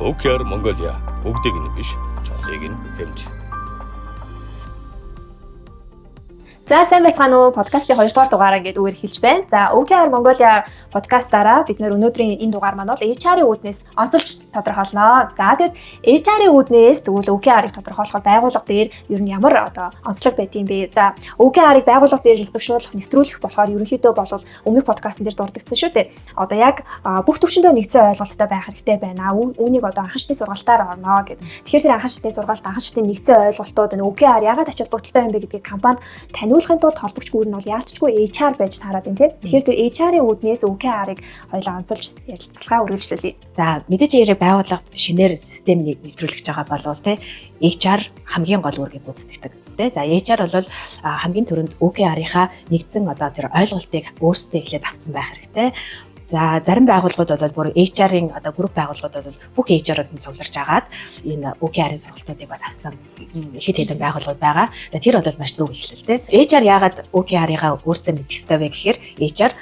OKR Mongolia бүгдийг нь биш, чухлыг нь хэмж. За, сайн байцгаана уу? Подкастын 2 дугаар дугаараа ингээд үгээр эхэлж байна. За, OKR Mongolia подкастаараа бид нэр өнөөдрийн энэ дугаар маань бол HR-ийн үүднээс онцолж тодорхойлноо. За, тэгэд HR-ийн үүднээс тэгвэл OKR-ыг тодорхойлоход байгууллага дээр ер нь ямар одоо онцлог байт юм бэ? За, OKR-ыг байгууллага дээр нутагшуулах, нэвтрүүлэх болохоор ерөнхийдөө бол өмнөх подкастн дээр дурддагсан шүү дээ. Одоо яг бүх төвшөндөө нэгдсэн ойлголттой байх хэрэгтэй байна. Үүнийг одоо анхан шатны сургалтаар орно гэд. Тэгэхээр тэр анхан шатны сургалт, анхан шатны нэгдсэн ойлголтууд энэ OKR яагаад ач холбогдолтой юм бэ гэдгийг компанид таниулахын тулд холбогч гүр нь бол яалтчгүй HR байж таарад байна тийм. Тэгэхээр тэр HR-ийн үүднээс OKR-ыг хоёлаа онцолж ярилцлага үргэлжлүүлье. За, мэдээж ярэ байгууллагад шинээр систем нэвтрүүлэх гэж байгаа болвол те HR хамгийн гол үүргийг гүйцэтгэдэг. Тэ, за, HR бол хамгийн түрүүнд OKR-ийнхаа нэгдсэн одоо тэр ойлголтыг өөрсдөө эхлээд авсан байх хэрэгтэй. За, зарим байгууллагууд бол бүр HR-ын одоо групп байгууллагууд бол бүх HR-ууд нь цугларч агаад энэ OKR-ын сургалтуудыг бас авсан хэд хэдэн байгууллагууд байгаа. За, тэр бол маш зөв эхлэл те. HR яагаад OKR-ыгаа өөрсдөө мэдэх ёстой вэ гэхээр HR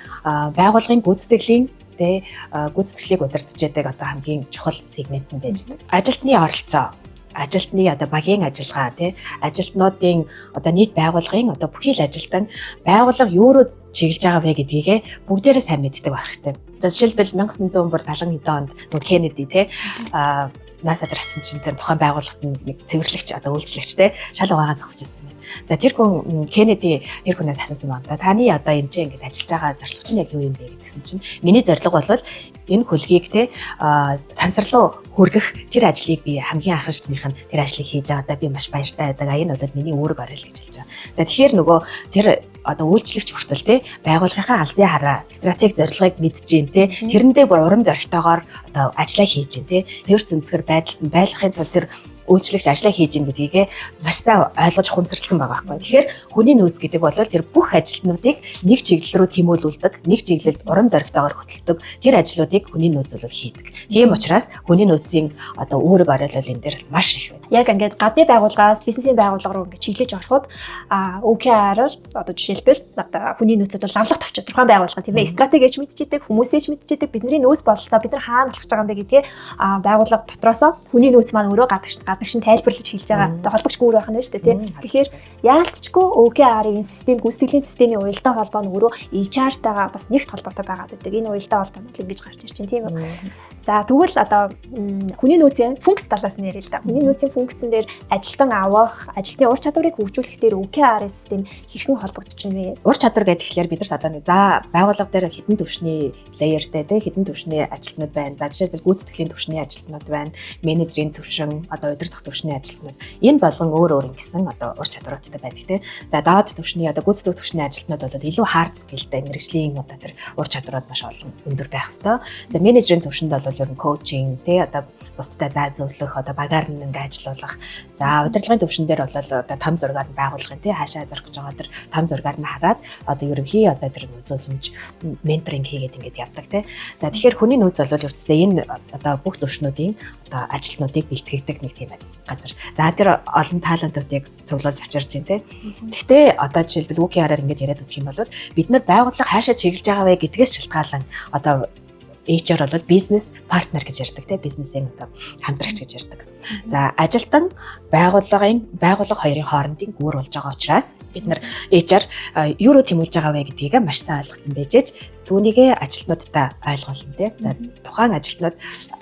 байгууллагын гүйцэтгэлийн тэ гүйцэтгэлийг удирдах байдаг одоо хамгийн чухал сегмент нь байж байна. Ажилтны оролцоо, ажилтны одоо багийн ажиллагаа тий, ажилтнуудын одоо нийт байгууллагын одоо бүхий л ажилтан байгууллага юу руу чиглэж байгаа вэ гэдгийгээ бүгдээрээ сайн мэддэг байх хэрэгтэй. За, жишээлбэл, 1970 хэдэн онд нөгөө Кеннеди тий NASA дээр очисон чинь тэр тухайн байгууллагт нэг цэвэрлэгч, одоо үйлчлэгч те, шал угаагаа зогсож байсан байна. За, тэр хүн Кеннеди тэр хүнээс асуусан байна. Таны одоо энэ чинь ингэж ажиллаж байгаа зорилго чинь яг юу юм бэ гэдгсэн чинь миний зорилго бол энэ хөлгийг те сансарлуу хүргэх тэр ажлыг би хамгийн анхан шатных нь тэр ажлыг хийж байгаадаа би маш баяртай байдаг. А энэ бол миний үүрэг орол гэж хэлж байгаа. За, тэгэхээр нөгөө тэр одоо үйлчлэгч хүртэл те байгууллагынхаа алсын хараа, стратеги зорилгыг мэдж гин те, тэрэндээ бүр урам зоригтойгоор одоо ажлаа хийж гин те, цэвэр цэнцгэр байдалд нь байлгахын тулд тэр үйлчлэгч ажлаа хийж гин гэдгийг маш сайн ойлгож ухамсарласан байгаа байхгүй. Тэгэхээр хүний нөөц гэдэг бол тэр бүх ажилтнуудыг нэг чиглэл рүү тэмүүлүүлдэг, нэг чиглэлд урам зоригтойгоор хөтэлдэг тэр ажлуудыг хүний нөөц бол хийдэг. Тийм учраас хүний нөөцийн одоо үүрэг оройлол энэ дээр маш их байна. Яг ингээд гадны байгууллагаас бизнесийн байгууллага руу ингээд чиглэж ороход OKR одоо жишээлбэл одоо хүний нөөцөд бол лавлах тавч тодорхой байгууллага, тийм ээ, стратегич мэдчихэдэг, хүмүүсээч мэдчихэдэг, бидний нөөц бололцоо, бид нар хаана алхаж байгаа юм бэ гэдгээ байгууллага дотроосоо хүний нөөц маань өөрөө гадагш нь тайлбарлаж хэлж байгаа. Одоо холбогч гүүр байх нь шүү дээ, тийм. Тэгэхээр яалтчгүй OKR-ын систем, гүйцэтгэлийн системийн уялдаа холбоо нь өөрөө HR-тайгаа бас нэгт холбоотой байгаад байдаг. Энэ уялдаа холбоо нь ингэж гарч ирж байна, тийм үү. За, тэгвэл одоо хүний нөөцийн функц талаас нь ярил л да. Хүний нөөцийн функцэн дээр ажилтан авах, ажилтны ур чадварыг хөгжүүлэх дээр OKR-ын систем хэрхэн холбогдож байна вэ? Ур чадвар гэдэг тэгэхээр бид нарт одоо нэг за байгууллага дээр хэдэн түвшний layer тэй те, хэдэн түвшний ажилтнууд байна. За, жишээлбэл, гүйцэтгэлийн түвшний ажилтнууд байна, менежерийн түвшин, одоо удирдах түвшний ажилтнууд. Энэ болгон өөр өөр ингэсэн одоо ур чадваруудтай байдаг те. За, доод түвшний, одоо гүйцэтгэх түвшний ажилтнууд бол илүү hard skill тэй, мэргэжлийн одоо тэр ур чадварууд маш олон өндөр байх ёстой. За, менежерийн түвшинд бол ер нь coaching тий, одоо бусдад зай зөвлөх, одоо багаар нь ингээ ажиллуулах. За, удирдлагын түвшин дээр бол одоо том зургаар нь байгуулахын тий, хаашаа зорих гэж байгаа тэр том зургаар нь хараад одоо ерөнхий одоо тэр зөвлөмж, mentoring хийгээд ингээд явдаг тий. За, тэгэхээр хүний нөөц бол ердөөсөө энэ одоо бүх түвшнүүдийн одоо ажилтнуудыг бэлтгэдэг нэг тийм газар. За, тэр олон талантуудыг цуглуулж авчирч байна тий. Гэхдээ одоо жишээлбэл OKR-аар ингээд яриад үзэх юм бол бид нар байгууллага хаашаа чиглэж байгаа вэ гэдгээс шалтгаалan одоо HR бол бизнес партнер гэж ярьдаг тийм, бизнесийн одоо хамтрагч гэж ярьдаг. За, ажилтан, байгууллагын, байгууллага хоёрын хоорондын гүүр болж байгаа учраас бид нар HR юу руу тэмүүлж байгаа вэ гэдгийг маш сайн ойлгоцсон байж ээж түүнийгээ ажилтнуудаа ойлгуулна тийм. За, тухайн ажилтнууд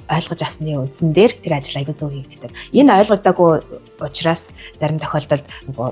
ойлгож авсны үндсэн дээр тэр ажил аягүй зөв хийгддэг. Энэ ойлгогдоогүй учраас зарим тохиолдолд нөгөө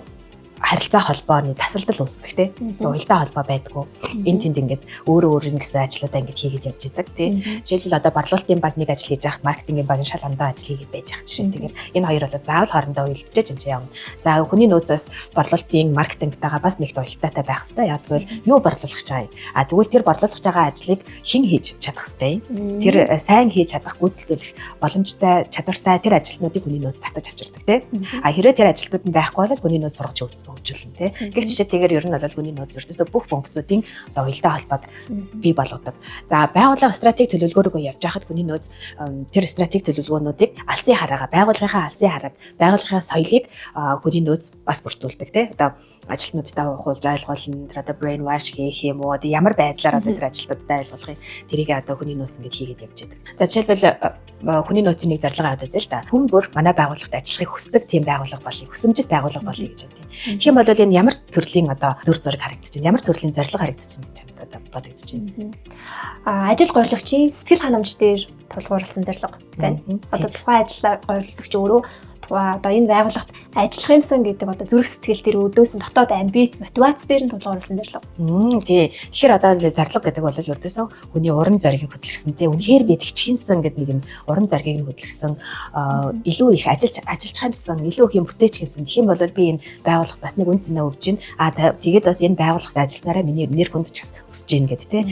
харилцаа холбооны тасалдал үүсдэг тий. Уялдаа холбоо байдгүй. Энэ тэнд ингээд өөрөө өөр ингэсэн ажлуудаа ингээд хийгээд явж идэг тий. Жишээлбэл, одоо борлуулалтын баг нэг ажил хийж явах, маркетингийн баг шал ондоо ажил хийгээд байж байгаа жишээ. Тэгэхээр энэ хоёр бол заавал хоорондоо уялдаж энэ явна. За, хүний нөөцөөс борлуулалтын маркетингтайгаа бас нэгт уялдаатай байх хэрэгтэй. Яг тэгвэл юу борлуулах гэж байгаа юм? А тэгвэл тэр борлуулах гэж байгаа ажлыг хэн хийж чадах хэрэгтэй юм? Тэр сайн хийж чадах, гүйцэтгүүлэх боломжтой, чадвартай тэр ажилтнуудыг хүний нөөц татаж авчирдаг тий. А хэрвээ тэр ажилтнууд нь байхгүй бол хүний нөөц сургаж хөгжүүлнэ тий. Гэх жишээтэйгээр ер нь бол хүний нөөц ердөөсөө бүх функцүүдийн одоо уялдаа холбоог бий болгодог. За, байгууллага стратеги төлөвлөгөөрөө явж байхад хүний нөөц тэр стратеги төлөвлөгөөнүүдийг алсын хараагаа, байгууллагынхаа алсын харааг, байгууллагын соёлыг хүний нөөц бас бүрдүүлдэг тий. Одоо ажилтнуудтай ухуулж ойлгуулна, тэр одоо brain wash хийх юм уу, одоо ямар байдлаар одоо тэр ажилтнуудтай ойлгуулах юм, тэрийг одоо хүний нөөц ингэж хийгээд явж байдаг. За, жишээлбэл хүний нөөцийн нэг зорилго аваад үзье л да. Хүн бүр манай байгууллагт ажиллахыг хүсдэг тийм байгууллага болъё, хүсэмжит байгууллага болъё гэж байна. Тэгэх юм бол энэ ямар төрлийн одоо дүр зураг харагдаж байна? Ямар төрлийн зорилго харагдаж байна гэж чамд одоо бодогдож байна? Ажил горлогчийн сэтгэл ханамж дээр тулгуурласан зорилго байна. Одоо тухайн ажил горлогч өөрөө одоо энэ байгууллагт ажиллах юмсан гэдэг одоо зүрх сэтгэл дээр өдөөс нь дотоод амбиц, мотивац дээр нь тулгуурласан зорилго. Тий. Тэгэхээр одоо зорилго гэдэг бол ердөөсөө хүний урам зоригийг хөдөлгөсөн тий. Үнэхээр би тэгчих юмсан гэдэг нэг юм урам зоригийг нь хөдөлгөсөн, илүү их ажиллах юмсан, илүү их юм бүтээчих юмсан. Тэгэх юм бол би энэ байгууллагт бас нэг үн цэнэ өгч байна. Тэгээд бас энэ байгууллагаас ажилласнараа миний нэр хүнд ч гэсэн өсөж гин гэдэг тий.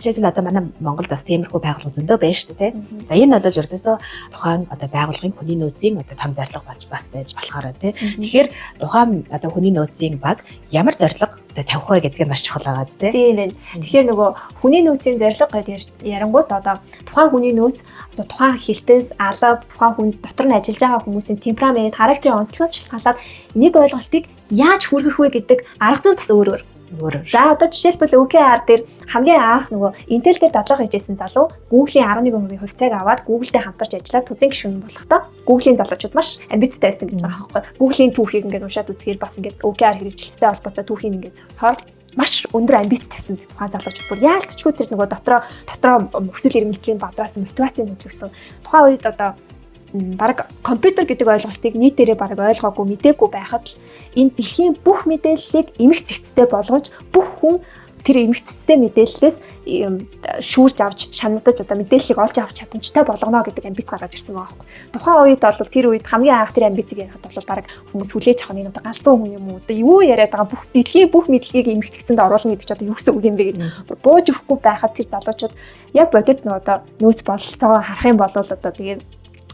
Жишээлбэл одоо манай Монголд бас тиймэрхүү байгууллага зөндөө байна шүү дээ тий. За энэ бол ердөөсөө тухайн одоо байгууллагын хүний нөөцийн одоо том зорилго болж бас байж болохоор тий. Тэгэхээр тухайн одоо хүний нөөцийн баг ямар зорилго одоо тавих вэ гэдг нь маш чухал байгаа зү тий. Тийм байна. Тэгэхээр нөгөө хүний нөөцийн зорилго гэдэг ярангууд одоо тухайн хүний нөөц одоо тухайн хилтээс алав тухайн хүн дотор нь ажиллаж байгаа хүмүүсийн темперамент, характерын онцлогоос шалтгаалаад нэг ойлголтыг яаж хүргэх вэ гэдэг арга зүйн бас өөр өөр. За одоо жишээлбэл OKR дээр хамгийн анх нөгөө Intel дээр дадлага хийжсэн залуу Google-ийн 11% хувьцааг аваад Google-тэй хамтарч ажиллаад тузын гишүүн болохдоо Google-ийн залуучууд маш амбицтай байсан гэж байгаа байхгүй. Google-ийн түүхийг ингээд уншаад үзэхээр бас ингээд OKR хэрэгжилттэй холбоотой түүхийг ингээд сонсохоор маш өндөр амбиц тавьсан гэдэг тухайн залуучууд бүр яалтчгүй тэр нөгөө дотроо хүсэл эрмэлзлийн бадраасан мотивацийг хөдөлгөсөн. Тухайн үед одоо бараг компьютер гэдэг ойлголтыг нийтээрээ бараг ойлгоогүй мдээгүй байхад л энэ дэлхийн бүх мэдээллийг эмх цэгцтэй болгож бүх хүн тэр эмх цэгцтэй мэдээллээс шүүрж авч шанадаж одоо мэдээллийг олж авах чадамжтай болгоно гэдэг амбиц гаргаж ирсэн байгаа байхгүй. Тухайн үед бол тэр үед хамгийн анх тэр амбицыг ярихад бол бараг хүмүүс хүлээж авах нь энэ одоо галзуу хүн юм уу? Одоо юу яриад байгаа бүх дэлхийн бүх мэдлэгийг эмх цэгцэнд оруулна гэдэг чи одоо юу гэсэн үг юм бэ гэж бууж өгөхгүй байхад тэр залуучууд яг бодит нөө одоо нөөц бололцоогоо харах юм бол одоо тэгээд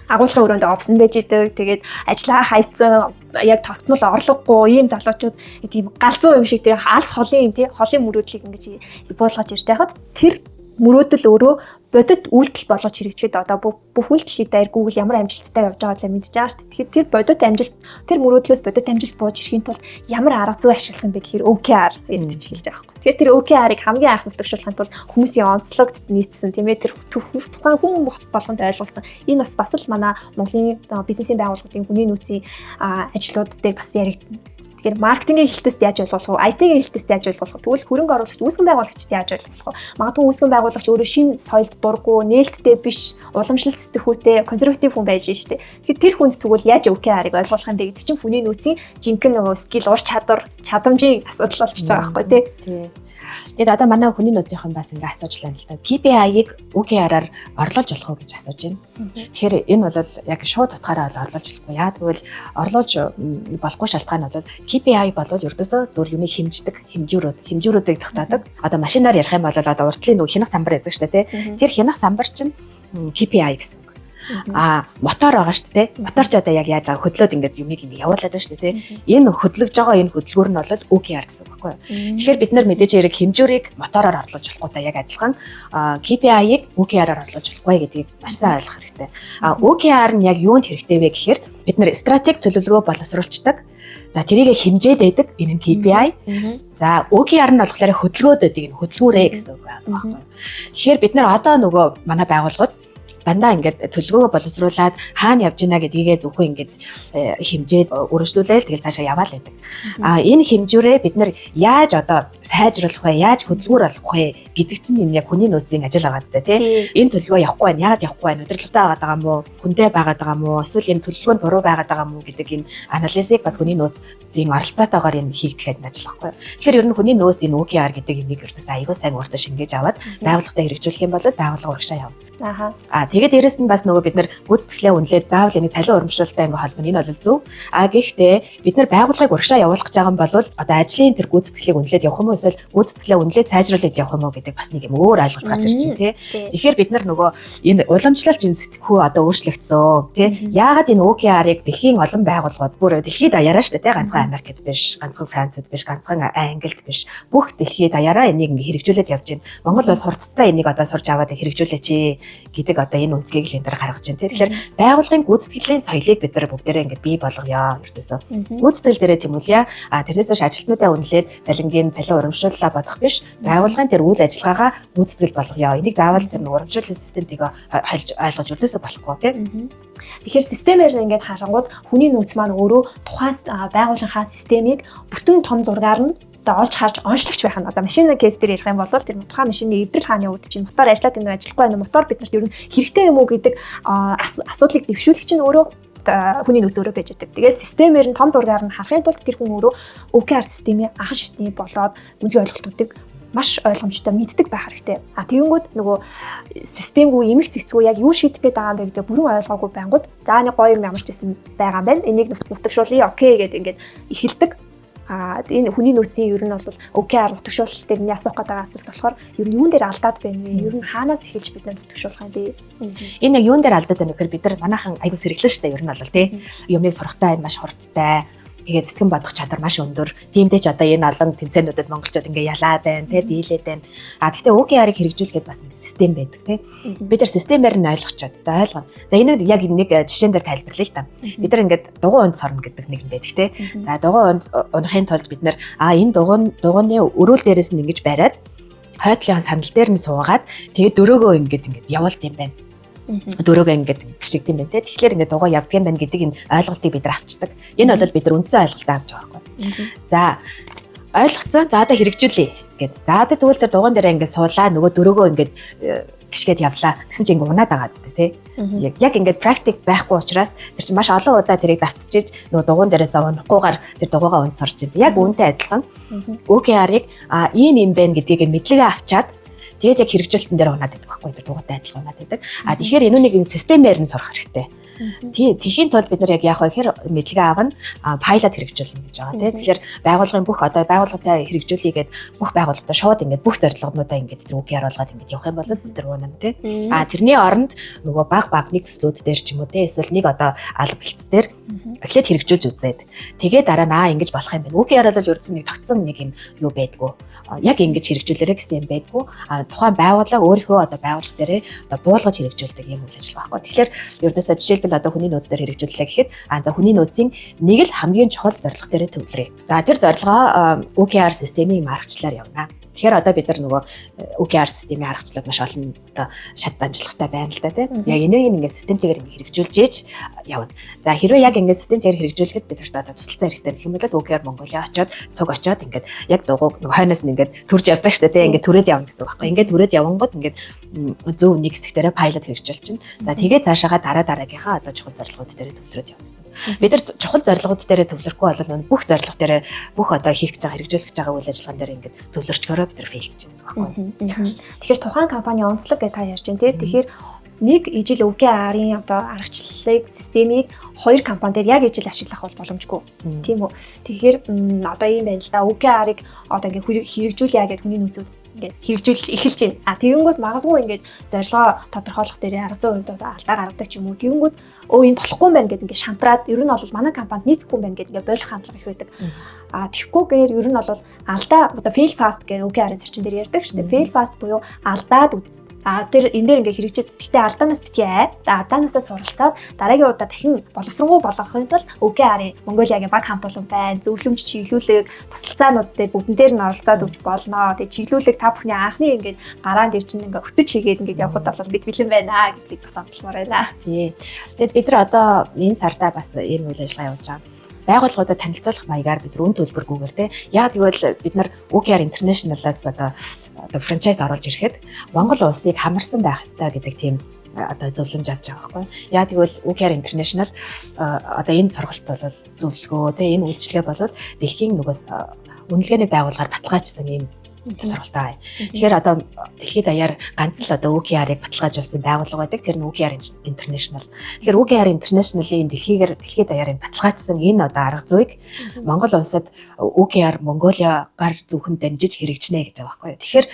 агуулгын өрөөнд офс нь байж идэг. Тэгээд ажиллаа хайцсан яг тогтмол орлогогүй ийм залуучууд тийм галзуу юм шиг тэр алс холын тий холын мөрөөдлийг ингэж буулгаж ирж байхад тэр мөрөөдөл өөрөө бодит үйлдэл болгож хэрэгжихэд одоо бүх үйлдэлийг даяар Google ямар амжилттай явж байгаа талаа мэдж байгаа шүү дээ. Тэгэхээр тэр бодит амжилт тэр мөрөөдлөөс бодит амжилт бууж ирэхийн тулд ямар арга зүй ашигласан бэ гэхээр OKR ярьж эхэлж байгаа байхгүй. Тэгэхээр тэр OKR-ыг хамгийн анх нутагшуулахын тулд хүмүүсийн онцлогт нийцсэн тийм ээ тэр тухайн хүн болгонд ойлгуулсан. Энэ бас л манай Монголын бизнесийн байгууллагуудын хүний нөөцийн ажлууд дээр бас яригдана. Тэгэхээр маркетингийн хэлтэст яаж ойлгох вэ? IT-ийн хэлтэст яаж ойлгох вэ? Тэгвэл хөрөнгө оруулагч, үүсгэн байгуулагчд яаж ойлгох вэ? Магадгүй үүсгэн байгуулагч өөрөө шинэ соёлд дургүй, нээлттэй биш, уламжлал сэтгхүүтэй, консерватив хүн байж штэ. Тэгэхээр тэр хүнд тэгвэл яаж OKR-ыг ойлгуулах юм бэ гэдэг чинь хүний нөөцийн жинхэнэ нөгөө скил, ур чадвар, чадамжийн асуудал болчихж байгаа байхгүй тий. Тий. Тэгээд одоо манай хүний нөөцийнхэн бас ингээ асууж лаа л да. KPI-ыг OKR-аар орлуулж болох уу гэж асууж байна. Тэгэхээр энэ бол яг шууд утгаараа бол орлуулж болохгүй. Яа тэгвэл орлуулж болохгүй шалтгаан нь бол KPI бол ердөөсөө зөв юмыг хэмждэг, хэмжүүрүүдийг тогтоодог. Одоо машинаар ярих юм бол одоо уртлын нөгөө хянах самбар гэдэг шүү дээ, тий. Тэр хянах самбар чинь KPI гэсэн. А мотор байгаа шүү дээ. Мотор ч одоо яг яаж байгаа хөдлөөд ингээд юмыг ингээд явуулаад байна шүү дээ. Энэ хөдлөж байгаа энэ хөдөлгүүр нь бол OKR гэсэн үг байхгүй юу? Тэгэхээр бид нар мэдээж хэрэг хэмжүүрийг мотороор орлуулж болохгүйтэй яг адилхан KPI-ыг OKR-аар орлуулж болохгүй гэдгийг маш сайн ойлгох хэрэгтэй. А OKR нь яг юунд хэрэгтэй вэ гэхээр бид нар стратеги төлөвлөгөө боловсруулцдаг. За тэрийг хэмжээд байдаг энэ нь KPI. За OKR нь болохоор хөдөлгөөд байдаг энэ хөдөлгүүрээ гэсэн үг байгаа байхгүй юу? Тэгэхээр бид нар одоо нөгөө манай байгууллагууд дандаа ингээд төлөвлөгөөгөө боловсруулад хаана явж гинэ гэдгийгээ зөвхөн ингээд хэмжээд өргөжлүүлээл тэгэл цаашаа яваал байдаг. А энэ хэмжүүрээ бид нар яаж одоо сайжруулах вэ? Яаж хөдөлгүүр болгох вэ гэдэг чинь энэ яг хүний нөөцийн ажил байгаа зү тий. Энэ төлөвлөгөө явахгүй байна. Яагаад явахгүй байна? Удирдлагатай байгаад байгаа юм уу? Хүнтэй байгаад байгаа юм уу? Эсвэл энэ төлөвлөгөө нь буруу байгаад байгаа юм уу гэдэг энэ анализыг бас хүний нөөцийн оролцоотойгоор энэ хийгдэхэд ажиллах байхгүй. Тэгэхээр ер нь хүний нөөц энэ OKR гэдэг юмыг ердөөс аягүй сайн өөртөө шингээж аваад байгууллагатай хэрэгжүүлэх юм бол байгууллага урагшаа явна. Аха. А тэгээд дээрэс нь бас нөгөө бид нар гүйцэтгэлээ үнэлээд заавал энийг цалин урамшуулалтай ингээ холбоно. Энэ бол зөв. А гэхдээ бид нар байгууллагыг урагшаа явуулах гэж байгаа юм бол одоо ажлын тэр гүйцэтгэлийг үнэлээд явах юм уу эсвэл гүйцэтгэлээ үнэлээд сайжруулаад явах юм уу гэдэг бас нэг юм өөр ойлголт гарч ирж байна тий. Тэгэхээр бид нар нөгөө энэ уламжлалт энэ сэтгхүү одоо өөрчлөгдсөн тий. Яагаад энэ OKR-ыг дэлхийн олон байгууллагууд бүр дэлхийд даяараа шүү дээ тий. Ганцхан Америкт биш, ганцхан Францад биш, ганцхан Англид биш. Бүх дэлхийд даяараа энийг ингээ хэрэгжүүлээд явж байна. Монгол бас хурцтай энийг одоо сурч аваад хэрэгжүүлээч гэдэг одоо одоо энэ өнцгийг л энэ дээр гаргаж байна тий. Тэгэхээр байгууллагын гүйцэтгэлийн соёлыг бид нар бүгдээрээ ингээд бий болгоё ердөөсөө. Гүйцэтгэл дээрээ тэмүүлье. А тэрнээс хойш ажилтнуудаа үнэлээд цалингийн цалин урамшууллаа бодох биш. Байгууллагын тэр үйл ажиллагаагаа гүйцэтгэл болгоё. Энийг заавал тэр урамшууллын системтэйг хольж ойлгож ердөөсөө болохгүй тий. Тэгэхээр системээр ингээд харангууд хүний нөөц маань өөрөө тухайн байгууллагынхаа системийг бүтэн том зургаар нь одоо олж харж онцлогч байх нь одоо машины case дээр ярих юм бол тэр тухайн машины эвдрэл хааны үүд чинь мотор ажиллаад байна уу, ажиллахгүй байна уу, мотор биднэрт ер нь хэрэгтэй юм уу гэдэг асуудлыг дэвшүүлэх чинь өөрөө хүний нөөц өөрөө байж байдаг. Тэгээд системээр нь том зургаар нь харахын тулд тэр хүн өөрөө OKR системийн анхан шатны болоод үнцгийн ойлголтуудыг маш ойлгомжтой мэддэг байх хэрэгтэй. А тэгэнгүүт нөгөө системгүй эмх цэгцгүй яг юу шийдэх гээд байгаа юм бэ гэдэг бүрэн ойлгоогүй байнгут за нэг гоё юм ямар ч гэсэн байгаа юм байна. Энийг нутагшуулъя. Окей гэдэг ингээд эхэлдэг. А энэ хүний нөөцийн ер нь бол OKR нутагшуулалт дээр миний асуух гэдэг асуулт болохоор ер нь юун дээр алдаад байна вэ? Ер нь хаанаас эхэлж бид нар нутагшуулах юм бэ? Энэ яг юун дээр алдаад байна гэхээр бид нар манайхан айгу сэргэлэн штэ ер нь бол тий. Юмыг сурахтаа маш хурдтай. Тэгээд сэтгэн бодох чадвар маш өндөр. Тиймдээ ч одоо энэ олон тэмцээнүүдэд монголчууд ингээ ялаад байна, тэ дийлээд байна. А тэгтээ OKR-ыг хэрэгжүүлэхэд бас нэг систем байдаг, тэ. Бид нар системээр нь ойлгочоод за ойлгоно. За энэ яг нэг жишээн дээр тайлбарлая л та. Бид нар ингээд дугуй унд сорно гэдэг нэг юм байдаг, тэ. За дугуй унд унахын тулд бид нар энэ дугуйны өрөөл дээрээс нь ингэж бариад хойдлын сандал дээр нь суугаад тэгээд дөрөөгөө ингээд явуулт юм байна. Дөрөөгөө ингээд гიშгдэг юм байна те. Тэгэхээр ингээд дугуй явдаг юм байна гэдэг энэ ойлголтыг бид нар авчдаг. Энэ бол бид нар үндсэн ойлголтоо авч байгаа байхгүй. За ойлгоцсон. За одоо хэрэгжүүлье гэд. За одоо тэгвэл тэр дугуйн дээр ингээд суулаа нөгөө дөрөөгөө ингээд гიშгээд явлаа. Тэгсэн чинь ингээд унаад байгаа зү тэ. Яг ингээд практик байхгүй учраас тэр чинь маш олон удаа тэрийг давтчихж нөгөө дугуйн дээрээс унахгүйгээр тэр дугуйгаа унд сорж идэв. Яг үүнтэй адилхан OKR-ыг ийм юм байна гэдгийг мэдлэгээ авчаад тэгээд яг хэрэгжүүлэлтэн дээр унаад байдаг байхгүй, тэр дугуйтай адилхан унаад байдаг. А тэгэхээр энэ үнийг энэ системээр нь сурах хэрэгтэй. Тэхийн тулд бид нар яг яах вэ гэхээр мэдлэгээ авна, пайлот хэрэгжүүлнэ гэж байгаа тийм. Тэгэхээр байгууллагын бүх одоо байгууллагатай хэрэгжүүлье гээд бүх байгууллагатай шууд ингээд бүх зорилгонуудаа ингээд тэр OKR болгоод ингээд явах юм бол бид нар унана тийм. А тэрний оронд нөгөө баг баг нэг төслүүд дээр ч юм уу тийм эсвэл нэг одоо алба бэлц дээр эхлээд хэрэгжүүлж үзээд тэгээд дараа нь ингэж болох юм байна. OKR бол ердсөн нэг тогтсон нэг юм юу байдгүй. Яг ингэж хэрэгжүүлээрэ гэсэн юм байдгүй. А тухайн байгууллага өөрийнхөө одоо байгууллага дээрээ одоо буулгаж хэрэгжүүлдэг юм үйл ажиллагаа байхгүй. Тэгэхээр ердөөсөө жишээлбэл одоо хүний нөөц дээр хэрэгжүүллээ гэхэд за хүний нөөцийн нэг л хамгийн чухал зорилго дээрээ төвлөрье. За тэр зорилгоо OKR системийн аргачлалаар явна. Тэгэхээр одоо бид нар нөгөө OKR системийн аргачлалууд маш олон одоо шат дамжлагатай байна л да тийм. Яг энийг ингээд системтэйгээр ингээд хэрэгжүүлж ээж явна. За хэрвээ яг ингээд системтэйгээр хэрэгжүүлэхэд бид нарт одоо тусалцаа хэрэгтэй гэх юм бол OKR Mongolia очоод цуг очоод ингээд яг дугуйг нөгөө хойноос нь ингээд төрж явдаг шүү дээ тийм. Ингээд түрээд явна гэсэн үг байхгүй. Ингээд түрээд явангууд ингээд зөв нэг хэсэг дээрээ пайлот хэрэгжүүлчихнэ. За тэгээд цаашаагаа дараа дараагийнхаа одоо чухал зорилгууд дээрээ төвлөрөөд явна гэсэн. Бид нар чухал зорилгууд дээрээ төвлөрөхгүй бол бүх зорилго дээрээ бүх одоо хийх гэж байгаа хэрэгжүүлэх гэж байгаа үйл ажиллагаан дээр ингээд төвлөрчгөөрөө бид нар fail дчихдэг байхгүй. Тэгэхээр тухайн компани онцлог гэж та ярьж байна тий. Тэгэхээр нэг ижил OKR-ын одоо аргачлалыг системийг хоёр компани дээр яг ижил ашиглах бол боломжгүй. Тийм үү? Тэгэхээр одоо ийм байна л да. OKR-ыг одоо ингээд хэрэгжүүлье гэдэг хүний нөөцүүд ингээд хэрэгжүүлж эхэлж байна. А тэгэнгүүт магадгүй ингээд зорилгоо тодорхойлох дээр 1000% одоо алдаа гаргадаг ч юм уу. Тэгэнгүүт өө энэ болохгүй юм байна гэдээ ингээд шантраад ер нь бол манай компанид нийцэхгүй юм байна гэдээ ингээд болох хандлага их байдаг. А тэгхгүйгээр ер нь бол алдаа одоо fail fast гэдэг OKR-ын зарчим дээр ярьдаг шүү дээ. Fail fast буюу алдаад үз. А тэр энэ дээр ингээд хэрэгжиж гэхдээ алдаанаас битгий ай. Алдаанаасаа суралцаад дараагийн удаа дахин боловсронгуй болгохын тулд OKR-ын Mongoliaгийн баг хамт олон байна. Зөвлөмж чиглүүлэг тусалцаанууд дээр бүгдэн дээр нь оролцоод өгч болно. Тэгээ чиглүүлэг та бүхний анхны ингээд гараан дээр чинь ингээд өтөж хийгээд ингээд явхад бол бид бэлэн байна гэдгийг бас онцлмоор байна. Тий. Тэгээд бид нар одоо энэ сартаа бас ийм үйл ажиллагаа явуулж байгаа. Байгууллагуудад танилцуулах маягаар бид үн төлбөргүйгээр те. Яг гэвэл бид нар OKR International-аас одоо франчайз оруулж ирэхэд Монгол улсыг хамарсан байх ёстой гэдэг тийм одоо зөвлөмж авч байгаа байхгүй. Яг гэвэл OKR International одоо энэ сургалт бол зөвлөгөө те, энэ үйлчилгээ бол дэлхийн нөгөө үнэлгээний байгууллагаар баталгаажсан ийм сургалт. Тэгэхээр одоо дэлхийд даяар ганц л одоо OKR-ыг баталгаажуулсан байгууллага байдаг. Тэр нь OKR International. Тэгэхээр OKR International-ийн дэлхийд даяар энэ баталгаажсан энэ одоо арга зүйг Монгол улсад OKR Mongolia-гаар зөвхөн дамжиж хэрэгжинэ гэж байгаа байхгүй. Тэгэхээр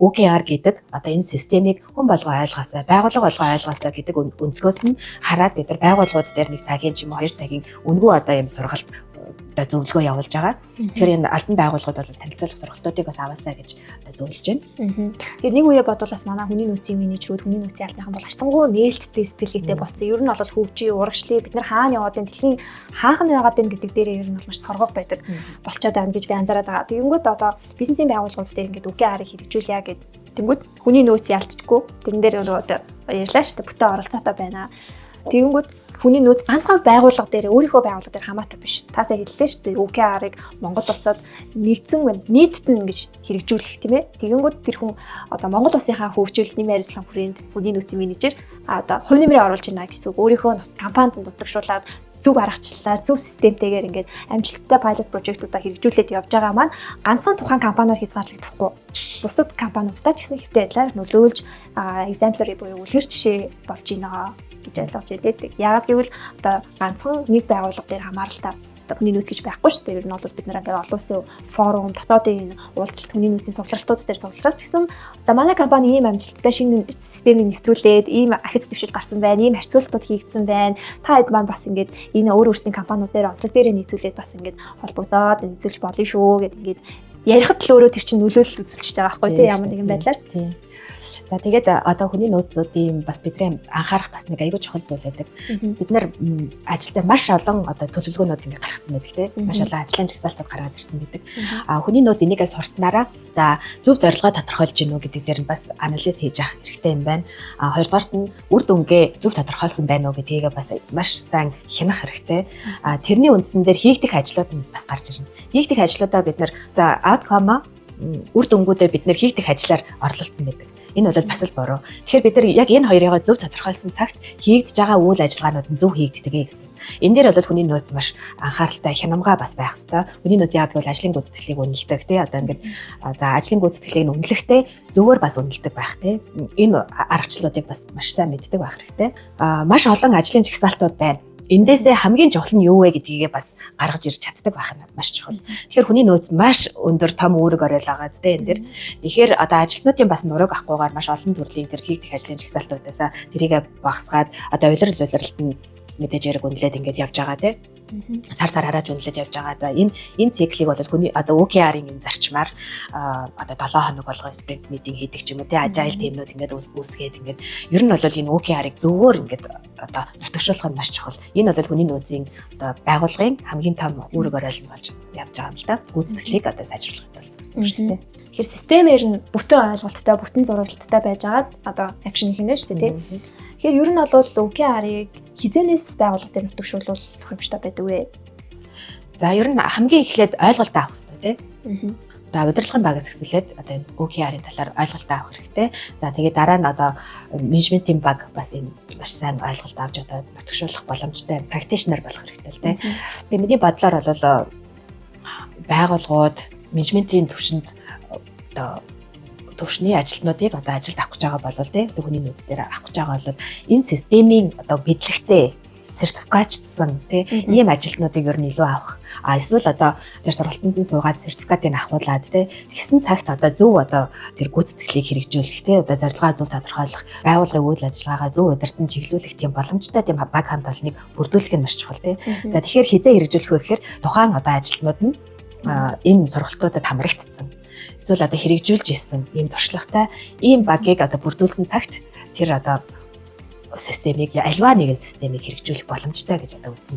OKR гэдэг одоо энэ системийг хүн болгон ойлгосоо, байгууллага болгон ойлгосоо гэдэг өнцгөөс нь хараад бид нар байгууллагууд дээр нэг цагийн ч юм уу 2 цагийн үнэгүй одоо юм сургалт одоо зөвлөгөө явуулж байгаа. Тэгэхээр энэ албан байгууллагууд бол танилцуулах сургалтуудыг бас аваасаа гэж зөвлөж байна. Тэгэхээр нэг үе бодвол бас манай хүний нөөцийн менежерүүд, хүний нөөцийн албаныхан бол харьцангуй нээлттэй сэтгэлгээтэй болсон. Ер нь бол хөгжий, урагшлыг бид нар хаана яваад байна, дэлхийн хаана байгаад байна гэдэг дээрээ ер нь бол маш соргог байдаг болчоод байна гэж би анзаараад байгаа. Тэгэнгүүт одоо бизнесийн байгууллагууд дээр ингээд OKR-ыг хэрэгжүүлье гэд тэнгүүд хүний нөөц ялцчихгүй. Тэрэн дээр нөгөө ярьлаа шүү дээ, бүтэн оролцоотой байна. Тэгэнгүүт хүний нөөц ганцхан байгууллага дээр, өөрийнхөө байгууллага дээр хамаатай биш. Та сая хэллээ шүү дээ. OKR-ыг Монгол улсад нэгдсэн байна. Нийтэд нь ингэж хэрэгжүүлэх, тийм ээ. Тэгэнгүүт тэр хүн одоо Монгол улсынхаа хөгжилд нэм хариуцлагын хүрээнд хүний нөөцийн менежер одоо хувь нэмрээ оруулж байна гэсэн үг. Өөрийнхөө компанид нутагшуулад зөв аргачлалаар, зөв системтэйгээр ингээд амжилттай pilot project-уудаа хэрэгжүүлээд явж байгаа маань ганцхан тухайн компаниар хязгаарлагдахгүй. Бусад компаниудтай ч гэсэн хэвтэй байдлаар нөлөөлж, exemplary буюу үлгэр жишээ болж байна гэж ойлгож байдаг. Яагаад гэвэл одоо ганцхан нэг байгууллага дээр хамааралтай хүний нөөц гэж байхгүй шүү дээ. Ер нь бол бид нар ингээд олон улсын форум, дотоодын уулзалт, хүний нөөцийн судлалтууд дээр судлаад ч гэсэн за манай компани ийм амжилттай шинэ системийг нэвтрүүлээд ийм ахиц дэвшил гарсан байна, ийм харьцуултууд хийгдсэн байна. Та хэд маань бас ингээд энэ өөр өөрсдийн компаниуд дээр онцлог дээрээ нийцүүлээд бас ингээд холбогдоод нийцүүлж болно шүү гэд ингээд ярихад л өөрөө тэр чинь нөлөөлөл үзүүлчихэж байгаа байхгүй тий, ямар нэгэн байдлаар. Тийм. За, тэгээд одоо хүний нөөцүүдийн бас бидний анхаарах бас нэг аягүй чухал зүйл байдаг. Бид нар ажилдаа маш олон одоо төлөвлөгөөнүүд ингээ гаргацсан байдаг, тийм. Маш олон ажлын жагсаалтууд гаргаад ирсэн байдаг. А хүний нөөц энийгээ сурснараа за зөв зорилгоо тодорхойлж гинүү гэдэг дээр нь бас анализ хийж авах хэрэгтэй юм байна. А хоёрдугаарт нь үр дүнгээ зөв тодорхойлсон байна уу гэдгийг бас маш сайн хянах хэрэгтэй. А тэрний үндсэн дээр хийгдэх ажлууд нь бас гарч ирнэ. Хийгдэх ажлуудаа бид нар за outcome, үр дүнгуудээ бид нар хийгдэх ажлаар орлолцсон байдаг. Энэ бол бас л буруу. Тэгэхээр бид нар яг энэ хоёрыг зөв тодорхойлсон цагт хийгдэж байгаа үйл ажиллагаанууд нь зөв хийгддэг гэсэн. Энэ дээр бол хүний нөөц маш анхааралтай, хянамгаа бас байх ёстой. Хүний нөөц яагаад гэвэл ажлын гүйцэтгэлийг үнэлдэг, тий, одоо ингээд за ажлын гүйцэтгэлийг нь үнэлэхдээ зөвөр бас үнэлдэг байх, тий. Энэ аргачлалуудыг бас маш сайн мэддэг байх хэрэгтэй. Маш олон ажлын жагсаалтууд байна. Эндээсээ хамгийн чухал нь юу вэ гэдгийг бас гаргаж ирж чаддаг байх нь маш чухал. Тэгэхээр хүний нөөц маш өндөр том үүрэг оройл байгаа зү энэ дэр. Тэгэхээр одоо ажилтнуудын бас нурууг авахгүйгээр маш олон төрлийн тэр хийгдэх ажлын жагсаалтуудаас тэрийг багасгаад одоо улирал улиралд нь мэдээж яриг үнэлээд ингээд явж байгаа, тийм, сар сараараа ч үнэлээд явж байгаа. За, энэ циклийг бол хүний одоо OKR-ын энэ зарчмаар одоо 7 хоног болгон sprint meeting хийдэг ч юм уу, тий, agile team-нүүд ингээд үүсгээд, ингээд ер нь бол энэ OKR-ыг зөвөр ингээд одоо нутагшуулах нь маш чухал. Энэ бол хүний нөөцийн одоо байгууллагын хамгийн том үүрэг оройл нь болж явж байгаа юм л да. Гүйцэтгэлийг одоо сайжруулахын тулд гэсэн үг шүү дээ. Тэгэхээр системээр нь бүтэн ойлголттой, бүтэн зурвалттай байжгаад одоо action хийнэ шүү дээ, тий. Тэгэхээр ер нь бол OKR-ыг хизэнээс байгууллага дээр нутагшуулвал тохиромжтой байдаг вэ? За, ер нь хамгийн эхлээд ойлголт авах хэрэгтэй, тий. Одоо удирдлагын багаас эхлээд одоо энэ OKR-ын талаар ойлголт авах хэрэгтэй. За, тэгээд дараа нь одоо менежментийн баг бас энэ маш сайн ойлголт авч одоо нутагшуулах боломжтой practitioner болох хэрэгтэй л дээ. Тэгээд миний бодлоор бол байгууллагууд менежментийн түвшинд одоо төвшний ажилтнуудыг одоо ажилд авах гэж байгаа бол, тий, хүний нөөц дээр авах гэж байгаа бол энэ системийн одоо мэдлэгтэй, сертификатчсан, тий, ийм ажилтнуудыг ер нь илүү авах. А эсвэл одоо тэр сургалтанд нь суугаад сертификатыг авахуулаад, тий, тэгсэн цагт одоо зөв одоо тэр гүйцэтгэлийг хэрэгжүүлэх, тий, одоо зорилгоо зөв тодорхойлох, байгууллагын үйл ажиллагаагаа зөв удирдан чиглүүлэх тийм боломжтой тийм баг хамт олныг бүрдүүлэх нь маш чухал, тий. За, тэгэхээр хизээ хэрэгжүүлэх вэ гэхээр тухайн одоо ажилтнууд нь энэ сургалтуудад хамрагдсан, эсвэл одоо хэрэгжүүлж исэн ийм туршлагатай ийм багийг одоо бүрдүүлсэн цагт тэр одоо системийг, альва нэгэн системийг хэрэгжүүлэх боломжтой гэж одоо үзнэ.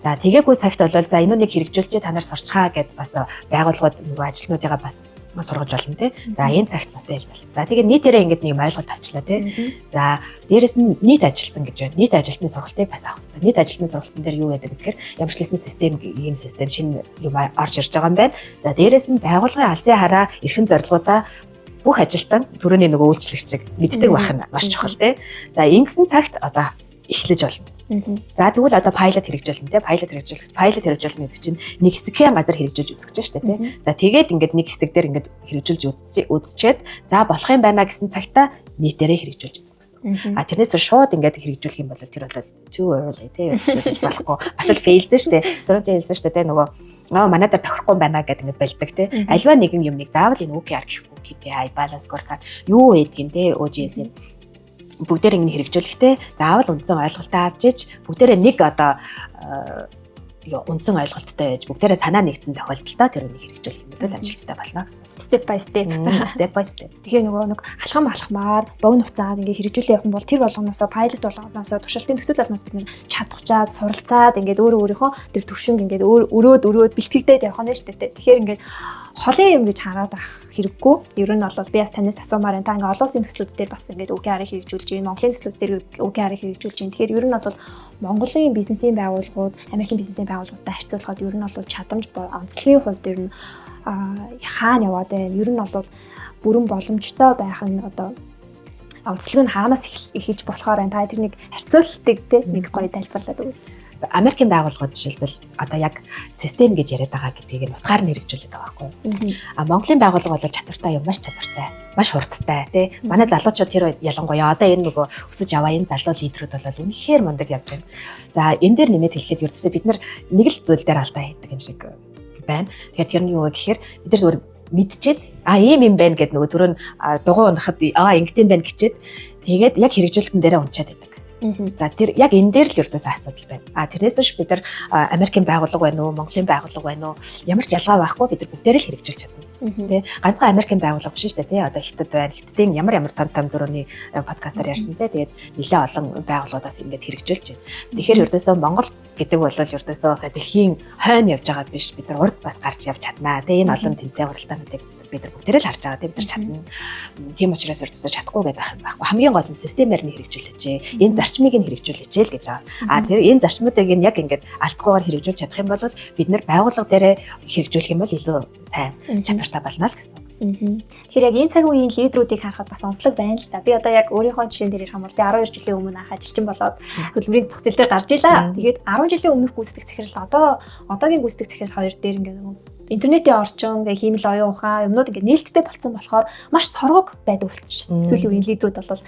За, тэгээгүй цагт бол за энэ үнийг хэрэгжүүлжээ, та нар сурчхаа гэд бас байгууллагууд нөгөө ажилтнуудыгаа бас сургаж болно, тий. За, энэ цагт бас яаж бол. За, тэгээ нийтээрээ ингээд нэг юм ойлголт авчлаа, тий. За, дээрэс нь нийт ажилтан гэж байна. Нийт ажилтны сургалтыг бас авах хэрэгтэй. Нийт ажилтны сургалтын дээр юу байдаг гэхээр ямар ч лсэн систем, ийм систем шинэ юм орж ирж байгаа юм байна. За, дээрэс нь байгууллагын алсын хараа, эрхэм зорилгоудаа бүх ажилтан түрүүний нөгөө үйлчлэгчиг мэддэг байх нь маш чухал, тий. За, ингэсэн цагт одоо эхлэж болно. За, тэгвэл одоо pilot хэрэгжүүлнэ, те, pilot хэрэгжүүлэх, pilot хэрэгжүүлнэ гэдэг чинь нэг хэсэгхэн газар хэрэгжүүлж үзэх гэж штэ, те. За, тэгээд ингээд нэг хэсэг дээр ингээд хэрэгжүүлж үзчихэд за болох юм байна гэсэн цагта нийтээрээ хэрэгжүүлж үзнэ гэсэн. А тэрнээс шууд ингээд хэрэгжүүлэх юм бол тэр бол too early, те, ерөөсөө гэж болохгүй. Бас л failed штэ. Түрүүн чи хэлсэн штэ, те, нөгөө манай дээр тохирохгүй байна гэдэг ингээд болдог, те. Альва нэгэн юмыг заавал энэ OKR гэхгүй, KPI, balance scorecard юу байдгийг, те, OGS юм бүгдээр ингэ хэрэгжүүлэхдээ заавал үндсэн ойлголтоо авч иж бүгдээрээ нэг одоо үндсэн ойлголттой байж бүгдээрээ санаа нэгдсэн тохиолдолд тэр үнийг хэрэгжүүлэх юм бол амжилттай болно гэсэн. Step by step. Step by step. Тэгэхээр нөгөө нэг алхам алхмаар богино хугацаанд ингээ хэрэгжүүлээ явах юм бол тэр болгоноосоо pilot болгоноосоо туршилтын төсөл болгоноос бид нэр чадахчаад суралцаад ингээд өөрөө өөрийнхөө тэр төвшинг ингээд өрөөд өрөөд бэлтгэгдээд явах нь шүү дээ. Тэгэхээр ингээд холын юм гэж хараад ах хэрэггүй. Ер нь бол би бас танаас асуумаар байна. Та ингээ олон улсын төслүүд дээр бас ингээд OKR-ыг хэрэгжүүлж байна. Монголын төслүүд дээр OKR-ыг хэрэгжүүлж байна. Тэгэхээр ер нь бол Монголын бизнесийн байгууллагууд, Америкийн бизнесийн байгууллагуудтай харьцуулахад ер нь бол чадамж, онцлогийн хувьд ер нь хаана яваад байна? Ер нь бол бүрэн боломжтой байх нь одоо онцлог нь хаанаас эхэлж болохоор байна? Та тэр нэг харьцуултыг те нэг гоё тайлбарлаад өгвөл. Америкийн байгууллагууд жишээлбэл одоо яг систем гэж яриад байгаа гэдгийг нь утгаар нь хэрэгжүүлээд байгаа байхгүй. А Монголын байгууллага бол чадвартай юм, маш чадвартай, маш хурдтай тий. Манай залуучууд тэр ялангуяа одоо энэ нөгөө өсөж аваа энэ залуу лидерүүд бол үнэхээр мундаг явж байна. За, энэ дээр нэмээд хэлэхэд ердөөсөө бид нар нэг л зүйл дээр алдаа хийдэг юм шиг байна. Тэгэхээр тэр нь юу вэ гэхээр бид нар зөвхөн мэдчихэд а ийм юм байна гэд нөгөө түрүүн дугуй унахад а ингэдэм байна гэчээд тэгээд яг хэрэгжүүлэлтэн дээрээ унчаад байдаг. За, тэр яг энэ дээр л ердөөсөө асуудал байна. А тэрнээс биш бид нар Америкийн байгууллага байна уу, Монголын байгууллага байна уу, ямар ч ялгаа байхгүй, бид нар бүгдээрээ л хэрэгжүүлж чадна. Тэ, ганцхан Америкийн байгууллага биш шүү дээ, тий. Одоо Хятад байна. Хятадын ямар ямар том том дөрөвний подкастаар ярьсан тий. Тэгээд нэлээд олон байгууллагуудаас ингээд хэрэгжүүлж байна. Тэгэхээр ердөөсөө Монгол гэдэг бол ердөөсөө дэлхийн хойно явж байгаа биш. Бид нар урд бас гарч явж чаднаа. Тэ, энэ олон тэмцээн уралдаануудыг бид нар бүгдээрээ л харж байгаа. Тийм, бид нар чадна. Тийм учраас ердөөсөө чадахгүй гэдэг юм байхгүй. Хамгийн гол нь системээр нь хэрэгжүүлээч. Энэ зарчмыг нь хэрэгжүүлээч л гэж байгаа. А тэр энэ зарчмуудыг нь яг ингээд алдахгүйгээр хэрэгжүүлж чадах юм бол бид нар байгууллага дээрээ хэрэгжүүлэх юм бол илүү сайн чадвартай болно л гэсэн. Тэгэхээр яг энэ цаг үеийн лидерүүдийг харахад бас онцлог байна л да. Би одоо яг өөрийнхөө жишээн дээр ярих юм бол би 12 жилийн өмнө анх ажилчин болоод хөдөлмөрийн зах зээл дээр гарч илаа. Тэгээд 10 жилийн өмнөх гүйцэтгэх захирал, одоо одоогийн гүйцэтгэх захирал хоёр дээр ингээд нөгөө интернетийн орчин, ингээ хиймэл оюун ухаан юмнууд ингээ нээлттэй болцсон болохоор маш соргог байдаг болчихсон. Сүүлийн үеийн лидерүүд бол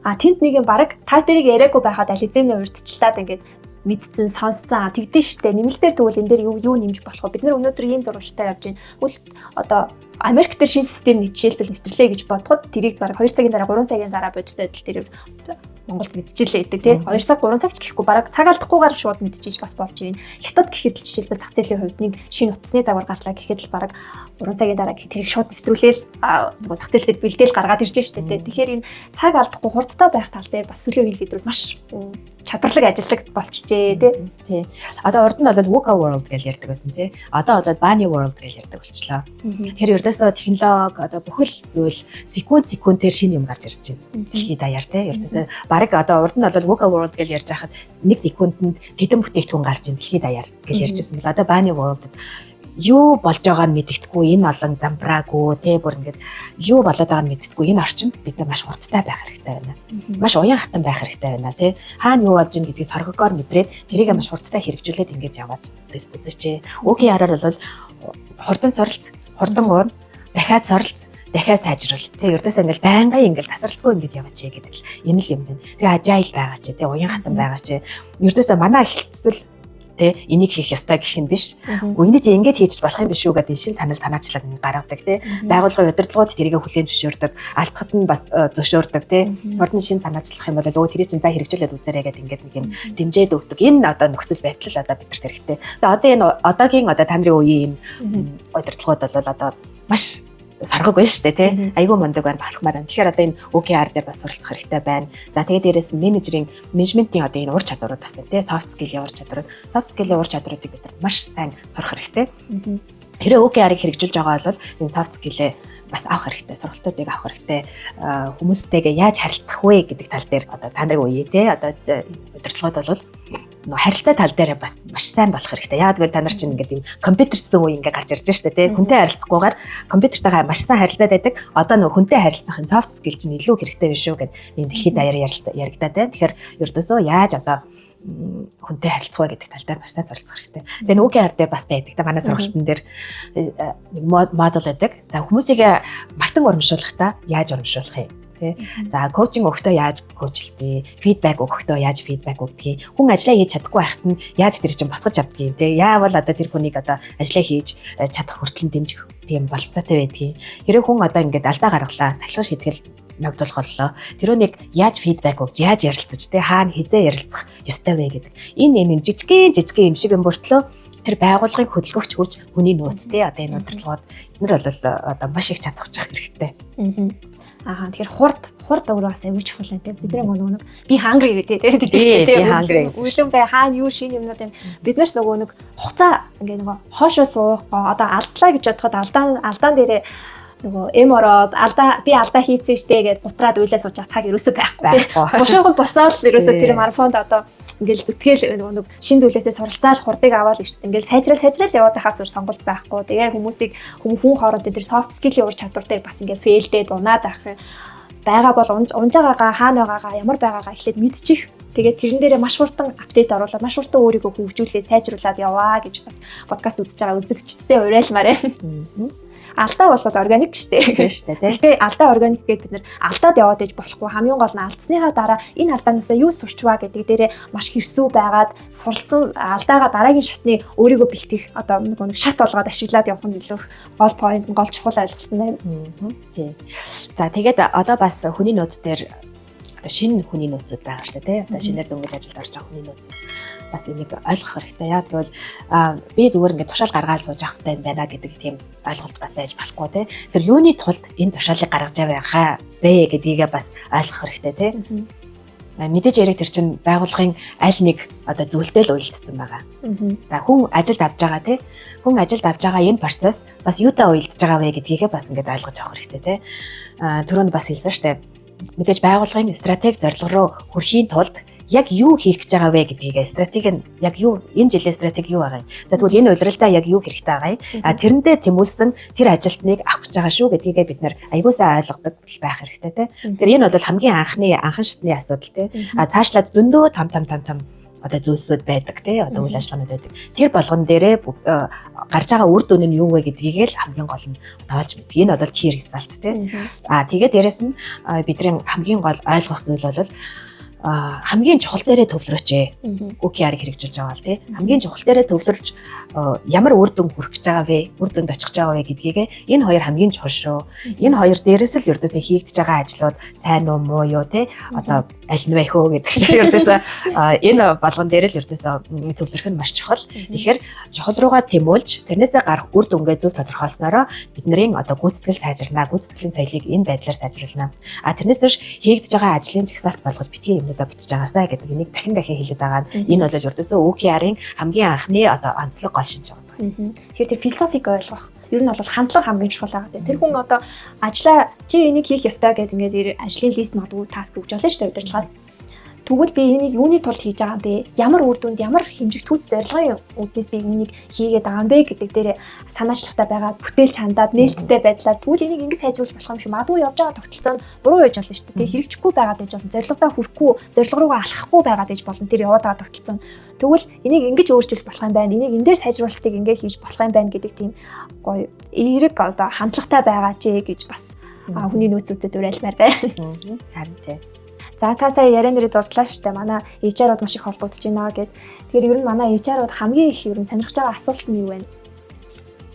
тэнд нэг юм баг та тэрийг яриаггүй байхад аль хэзээний урьдчилаад ингээд мэдсэн, сонсцсон, тэгдэн штэ. Нэмэлтээр тэгвэл энэ дээр юу юу нэмж болох вэ? Бид нар өнөөдөр ийм зурвалтай явж байна. Тэгвэл одоо Америк дээр шинэ систем нэг жишээлбэл нэвтрлээ гэж бодоход тэрийг бараг 2 цагийн дараа, 3 цагийн дараа бодиттой байдал тэр Монголд мэдчихлээ гэдэг тий. 2 цаг, 3 цаг ч гэхгүй бараг цаг алдахгүйгээр шууд мэдчихэж бас болж байна. Хятад гэхэд л жишээлбэл зах зээлийн хувьд нэг шинэ утасны загвар гарлаа гэхэд л бараг 3 цагийн дараа тэрийг шууд нэвтрүүлээл нөгөө зах зээл дээр бэлдээл гаргаад ирж штэ тий. Тэгэхээр энэ цаг алдахгүй хурдтай байх тал дээр бас сүүлийн үеийн лидерүүд маш чадварлаг ажиллаг болчихжээ тий. Тий. Одоо урд нь бол VUCA World гэж ярьдаг байсан тий. Одоо бол Bunny World гэж ярьдаг болчлоо. Тэгэхээр ердөөсөө технологи одоо бүхэл зүйл секунд секундээр шинэ юм гарч ирж байна. Дэлхийд даяар тий. Ердөөсөө бараг одоо урд нь бол VUCA World гэж ярьж байхад нэг секундэнд тэдэн бүтээгдэхүүн гарч ийн дэлхийд даяар гэж ярьжсэн бол одоо Bunny World юу болж байгааг нь мэддэхгүй, энэ олон замбраагүй те, бүр ингээд юу болоод байгааг нь мэддэхгүй энэ орчинд бид нар маш хурдтай байх хэрэгтэй байна. Маш уян хатан байх хэрэгтэй байна те. Хаана юу болж ийн гэдгийг соргогоор мэдрээд тэрийг маш хурдтай хэрэгжүүлээд ингээд яваад үзээч. OKR-аар бол хурдан суралц, хурдан уурна, дахиад суралц, дахиад сайжруул. Тэ, ердөөсөө ингээл байнгын ингээл тасралтгүй ингээд яваач гэдэг л энэ л юм байна. Тэгээ agile байгаа ч тэ, уян хатан байгаа ч ердөөсөө манай эхэлцэл тэ, энийг хийх ёстой гэх юм биш. Үгүй, энийг чи ингэж хийж болох юм биш үү гэдэг шин санал санаачлаг нэг гаргадаг тэ. Байгууллагын удирдлагууд тэрийг хүлээн зөвшөөрдөг. Алдахад нь бас зөвшөөрдөг тэ. Хурдан шин санаачлах юм бол өө тэрийг чинь за хэрэгжүүлээд үзээрэй гэдэг ингээд нэг юм дэмжээд өгдөг. Энэ одоо нөхцөл байдал одоо бидэрт хэрэгтэй. Тэгээ одоо энэ одоогийн одоо та нарын үеийн энэ удирдлагууд бол одоо маш соргог байна шүү дээ тий. Айгүй мундаг байна, бахархмаар байна. Тэгэхээр одоо энэ OKR дээр бас суралцах хэрэгтэй байна. За, тэгээд дээрэс нь менежерийн менежментийн одоо энэ ур чадварууд бас тий, soft skill-ийн ур чадварууд, soft skill-ийн ур чадваруудыг бид нар маш сайн сурах хэрэгтэй. Хэрвээ OKR-ыг хэрэгжүүлж байгаа бол энэ soft skill-ээ бас авах хэрэгтэй, сургалтуудыг авах хэрэгтэй. Хүмүүстэйгээ яаж харилцах вэ гэдэг тал дээр одоо та нарын үеийн те одоо удирдлагууд бол нөө харилцаа тал дээр бас маш сайн болох хэрэгтэй. Яагаад гэвэл та нар чинь ингээд юм компьютерсэн үе ингээд гарч ирж штэ тий. Хүнтэй харилцахгүйгээр компьютертайгаа маш сайн харилцаад байдаг. Одоо нөө хүнтэй харилцах энэ soft skill чинь илүү хэрэгтэй биш үү гэд энэ дэлхийд даяар яригадаад байна. Тэгэхээр ердөөсөө яаж одоо хүнтэй харилцах вэ гэдэг тал дээр маш сайн суралцах хэрэгтэй. За, энэ OKR дээр бас байдаг та манай сургалтын дээр нэг модуль байдаг. За, хүмүүсийг магтан урамшуулахдаа яаж урамшуулах юм тий. За, coaching өгөхдөө яаж coach лдээ, feedback өгөхдөө яаж feedback өгдгийг, хүн ажлаа хийж чадахгүй байхад нь яаж тэр чинь босгож авдгийг тий. Яавал одоо тэр хүнийг одоо ажлаа хийж чадах хүртэл дэмжих тийм болцоотой байдгийг. Хэрэг хүн одоо ингээд алдаа гаргалаа, сахилган шийтгэл ногдуулах боллоо. Тэр үнийг яаж feedback өгч, яаж ярилцаж, тий, хаана хэзээ ярилцах ёстой вэ гэдэг. Энэ жижигхэн жижигхэн юм шиг юм бүртлөө Тэр байгууллагыг хөдөлгөгч хүч хүний нөөц те, одоо энэ удирдлагууд эднэр бол одоо маш их чадварчих хэрэгтэй. Аа, тэгэхээр хурд өөрөө бас аюул чухал юм те. Бид нар нөгөө нэг би hungry гэдэг те. Тий, би hungry гэдэг. Үлэн бай, хаана юу шинэ юмнууд юм. Бид нар ч нөгөө нэг хугацаа ингээ нөгөө хоошоо суухгүй, одоо алдлаа гэж бодоход алдаан дээрээ нөгөө эм ороод, алдаа, би алдаа хийцэн штэ гэд бутраад уйлаа суучих цаг ерөөсөө байхгүй. Бушуухан босоод ерөөсөө тэр марафонд одоо ингээл зүтгэл, нөгөө нэг шин зүйлээсээ суралцаал, хурдыг аваад ингээл сайжрал сайжрал яваад байхаас өөр сонголт байхгүй. Тэгээ хүмүүсийг хүн хүн хоорондоо тэр soft skill-ийн ур чадвар дээр бас ингээ fail дээд унаад байх байгаа бол унж байгаагаа, хаана байгаагаа, ямар байгаагаа эхлээд мэдчих. Тэгээд тэрэн дээрээ маш хурдан update оруулаад, маш хурдан өөрийгөө хөгжүүлээд, сайжруулад яваа гэж бас подкаст үзэж байгаа үзэгчдэд уриалмаар байна. Алдаа бол органик штэ. Тийм штэ, тий. Гэхдээ алдаа органик гэдээ бид нэр алдаад яваад иж болохгүй. Хамгийн гол нь алдсныхаа дараа энэ алдаанаасаа юу сурчваа гэдэг дээрээ маш хэрсүү байгаад, суралцсан алдаагаа дараагийн шатны өөрийгөө бэлтгэх одоо нэг шат болгоод ашиглаад явах нь илүү гол point, гол чухал ойлголт нь байна. Тийм. За, тэгээд одоо бас хүний нөөц дээр одоо шинэ хүний нөөцүүд байгаа шүү дээ, тий. Одоо шинээр дөнгөж ажилд орж байгаа хүний нөөц бас энийг ойлгох хэрэгтэй. Яг гэвэл би зүгээр ингээд тушаал гаргаад сууж явах хэрэгтэй юм байна гэдэг тийм ойлголт бас байж болохгүй, тий. Тэр юуны тулд энэ тушаалыг гаргаж байгаа бэ гэдгийгээ бас ойлгох хэрэгтэй, тий. Мэдээж яриг тэр чинь байгууллагын аль нэг одоо зүйлтэй л уялдсан байгаа. За, хүн ажилд авч байгаа, тий. Хүн ажилд авч байгаа энэ процесс бас юутай уялдж байгаа вэ гэдгийгээ бас ингээд ойлгож авах хэрэгтэй, тий. Түрүүнд бас хэлсэн шүү дээ. Мэдээж байгууллагын стратеги зорилго руу хүрэхийн тулд яг юу хийх гэж байгаа вэ гэдгийг, стратеги нь яг юу, энэ жилийн стратеги юу байгаа юм. За, тэгвэл энэ улиралдаа яг юу хэрэгтэй байгаа юм. А тэрэндээ тэмүүлсэн тэр ажилтныг авах гэж байгаа шүү гэдгийг бид нэр аягүй сайн ойлгодог байх хэрэгтэй, те. Тэр энэ бол хамгийн анхны анхан шатны асуудал, те. А цаашлаад зөндөө том том том том одоо зүйлсүүд байдаг, тий, одоо үйл ажиллагаанууд байдаг. Тэр болгон дээрээ гарч байгаа үр дүн нь юу вэ гэдгийг л хамгийн гол нь тоолж мэддэг. Энэ бол key result, тий. А тэгээд дээрэс нь бидний хамгийн гол ойлгох зүйл бол хамгийн чухал дээрээ төвлөрөөч ээ. OKR-ыг хэрэгжүүлж байгаа бол, тий. Хамгийн чухал дээрээ төвлөрж, ямар үр дүн хүрэх гэж байгаа вэ? Үр дүнд очих гэж байгаа вэ гэдгийг, энэ хоёр хамгийн чухал шүү. Энэ хоёр дээрээс л ердөөсөө хийгдэж байгаа ажлууд сайн уу, муу юу, тий. Одоо аль нь вэ хөө гэдэг шиг ердөөсөө энэ болгон дээр л ердөөсөө төвлөрөх нь маш чухал. Тэгэхээр чухал руугаа тэмүүлж, тэрнээсээ гарах үр дүнгээ зөв тодорхойлснороо бидний одоо гүйцэтгэл сайжирнаа, гүйцэтгэлийн соёлыг энэ байдлаар сайжруулна. А тэрнээс биш хийгдэж байгаа ажлын жагсаалт болгож битгий юмнуудаа бичиж байгаасаа гэдэг энийг дахин дахин хэлээд байгаа нь энэ бол ердөөсөө OKR-ын хамгийн анхны одоо онцлог гол шинж байгаа. Тэгэхээр тэр философик ойлгох, ер нь бол хандлага хамгийн чухал байгаа тийм. Тэр хүн одоо ажлаа, чи энийг хийх ёстой гэдэг ингээд ажлын list, магадгүй task өгч болно шүү дээ удирдлагаас. Тэгвэл би энийг юуны тулд хийж байгаа юм бэ? Ямар үр дүнд, ямар хэмжигдэхүйц зорилгын үүднээс би энийг хийгээд байгаа юм бэ гэдэг дээр санаачлагтай байгаа, бүтээлч хандаад, нээлттэй байдлаар, тэгвэл энийг ингэ сайжруулах болох юм шиг. Магадгүй явж байгаа тогтолцоо нь буруу байж болно шүү дээ. Тэг хэрэгжихгүй байгаад байж болно. Зорилгодоо хүрэхгүй, зорилго руугаа алхахгүй байгаад байж болно. Тэр яваад байгаа тогтолцоо нь. Тэгвэл энийг ингэж өөрчилж болох юм байна. Энийг энэ дээр сайжруулалтыг ингэж хийж болох юм байна гэдэг тийм гоё эерэг одоо хандлагатай байгаа ч гэж бас хүний нөөцүүдэд уриалмаар байна. Харин тийм. За, та сая яриан дээрээ дурдлаа шүү дээ. Манай HR-ууд маш их холбогдож байна гэд. Тэгэхээр ер нь манай HR-ууд хамгийн их ер нь сонирхож байгаа асуулт нь юу вэ?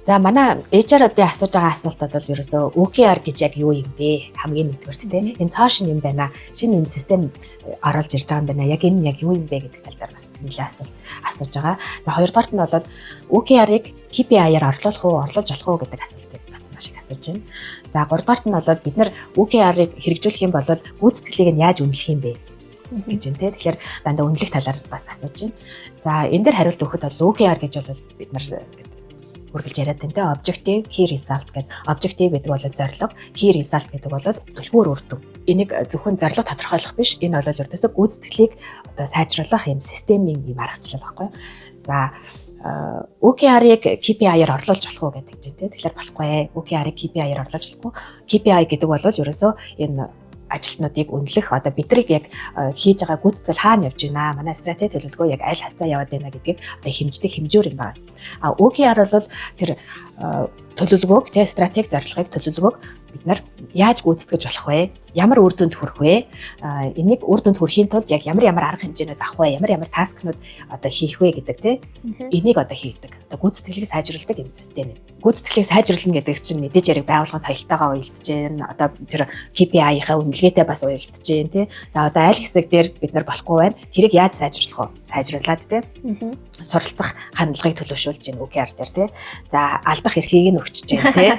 За, манай HR-уудын асууж байгаа асуултууд бол ерөөсөө OKR гэж яг юу юм бэ? Хамгийн нэгдүгээрт, те. Энэ цоо шинэ юм байна. Шинэ юм систем оруулж ирж байгаа юм байна. Яг энэ нь яг юу юм бэ гэдэг тал дээр бас нэлээд асуулт асууж байгаа. За, хоёрдугаарт нь бол OKR-ыг KPI-аар орлуулах уу, орлуулж болох уу гэдэг асуултыг бас маш их асууж байна. За, гуравдугаарт нь бол бид нар OKR-ыг хэрэгжүүлэх юм бол гүйцэтгэлийг нь яаж үнэлэх юм бэ гэж юм, те. Тэгэхээр дандаа үнэлэх талаар бас асууж байна. За, энэ дээр хариулт өгөхөд бол OKR гэж бол бид нар үргэлж яриад байна, те. Objective Key Result гэдэг. Objective гэдэг бол зорилго, Key Result гэдэг бол түлхүүр үр дүн. Энийг зөвхөн зорилго тодорхойлох биш. Энэ бол ердөөсөө гүйцэтгэлийг одоо сайжруулах юм системийн юм аргачлал байхгүй юу? За, OKR-ыг KPI-аар орлуулж болох уу гэдэг чинь, те. Тэгэхээр болохгүй. OKR-ыг KPI-аар орлуулж болохгүй. KPI гэдэг бол ерөөсөө энэ ажилтнуудыг үнэлэх, одоо биднийг яг хийж байгаа гүйцэтгэл хаана явж байна, манай стратеги төлөвлөгөө яг аль хавцаа яваад байна гэдгийг одоо хэмждэг хэмжүүр юм байна. А OKR бол тэр төлөвлөгөөг, тэ, стратеги зорилгыг, төлөвлөгөөг Бид нар яаж гүйцэтгэж болох вэ? Ямар үр дүнд хүрэх вэ? Энийг үр дүнд хүрэхийн тулд яг ямар ямар арга хэмжээнүүд авах вэ? Ямар ямар task нууд одоо хийх вэ гэдэг те. Энийг одоо хийдэг. Одоо гүйцэтгэлийг сайжруулдаг юм систем юм. Гүйцэтгэлийг сайжруулна гэдэг чинь мэдээж яриг байгууллагын соёлтойгоо уялдаж байна. Одоо тэр KPI-ийнхаа үнэлгээтэй бас уялдаж байна тий. За, одоо аль хэсэг дээр бид нар болохгүй байна. Тэрийг яаж сайжруулах вэ? Сайжруулад тий. Суралцах хандлагыг төлөвшүүлж байна OKR дээр тий. За, алдах эрхийг нь өгчөж байна тий.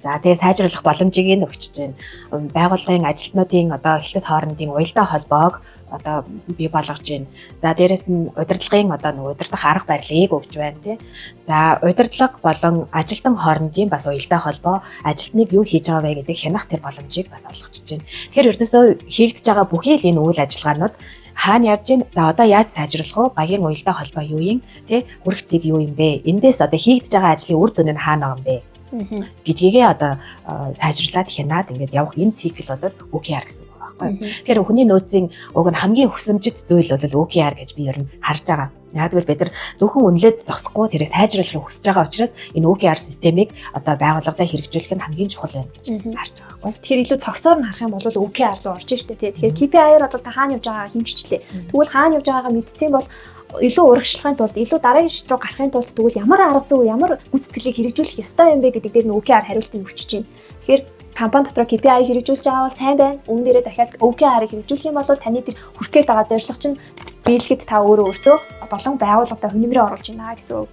За, тэгээ сайжруулах боломжийг нь өгчөж байна. Байгууллагын ажилтнуудын одоо эхлэс хоорондын уялдаа холбоог одоо бий болгож байна. За, дээрэс нь удирдлагын одоо нэг удирдах арга барилыг өгч байна тий. За, удирдлага болон ажилтан хоорондын бас уялдаа холбоо, ажилтныг юу хийж байгаа вэ гэдэг хянах тэр боломжийг бас олгож байна. Тэгэхээр ердөөсөө хийгдэж байгаа бүхий л энэ үйл ажиллагаанууд хаана явж гин, за, одоо яаж сайжруулах вэ, багийн уялдаа холбоо юу юм, тий, хүрэх зэг юу юм бэ, эндээс одоо хийгдэж байгаа ажлын үр дүн нь хаана байгаа юм бэ гэдгийгээ одоо сайжруулад, хянаад ингээд явах энэ цикл бол OKR гэсэн үг байхгүй юу. Тэгэхээр хүний нөөцийн уг нь хамгийн өсөмжит зүйл бол OKR гэж би ер нь харж байгаа. Яг гэвэл бид нар зөвхөн үнэлээд зогсохгүй, тэрийг сайжруулахыг хүсэж байгаа учраас энэ OKR системийг одоо байгууллагадаа хэрэгжүүлэх нь хамгийн чухал байна гэж харж байгаа байхгүй. Тэгэхээр илүү цогцоор нь харах юм бол OKR руу орж штэ тий. Тэгэхээр KPI-аар бол та хаана явж байгаагаа хэмжчихлээ. Тэгвэл хаана явж байгаагаа мэдсэн бол илүү урагшлахын тулд, илүү дараагийн шат руу гарахын тулд тэгвэл ямар арга зүй, ямар гүйцэтгэлийг хэрэгжүүлэх ёстой юм бэ гэдэг дээр нь OKR хариултыг өгч чинь. Тэгэхээр компани дотор KPI хэрэгжүүлж байгаа бол сайн байна. Үүн дээрээ дахиад OKR-ыг хэрэгжүүлэх юм бол таны тэр хүрэх гээд байгаа зорилго чинь биелэхэд та өөрөө өөртөө болон байгууллагадаа хүнэмрээ оруулж байна гэсэн үг.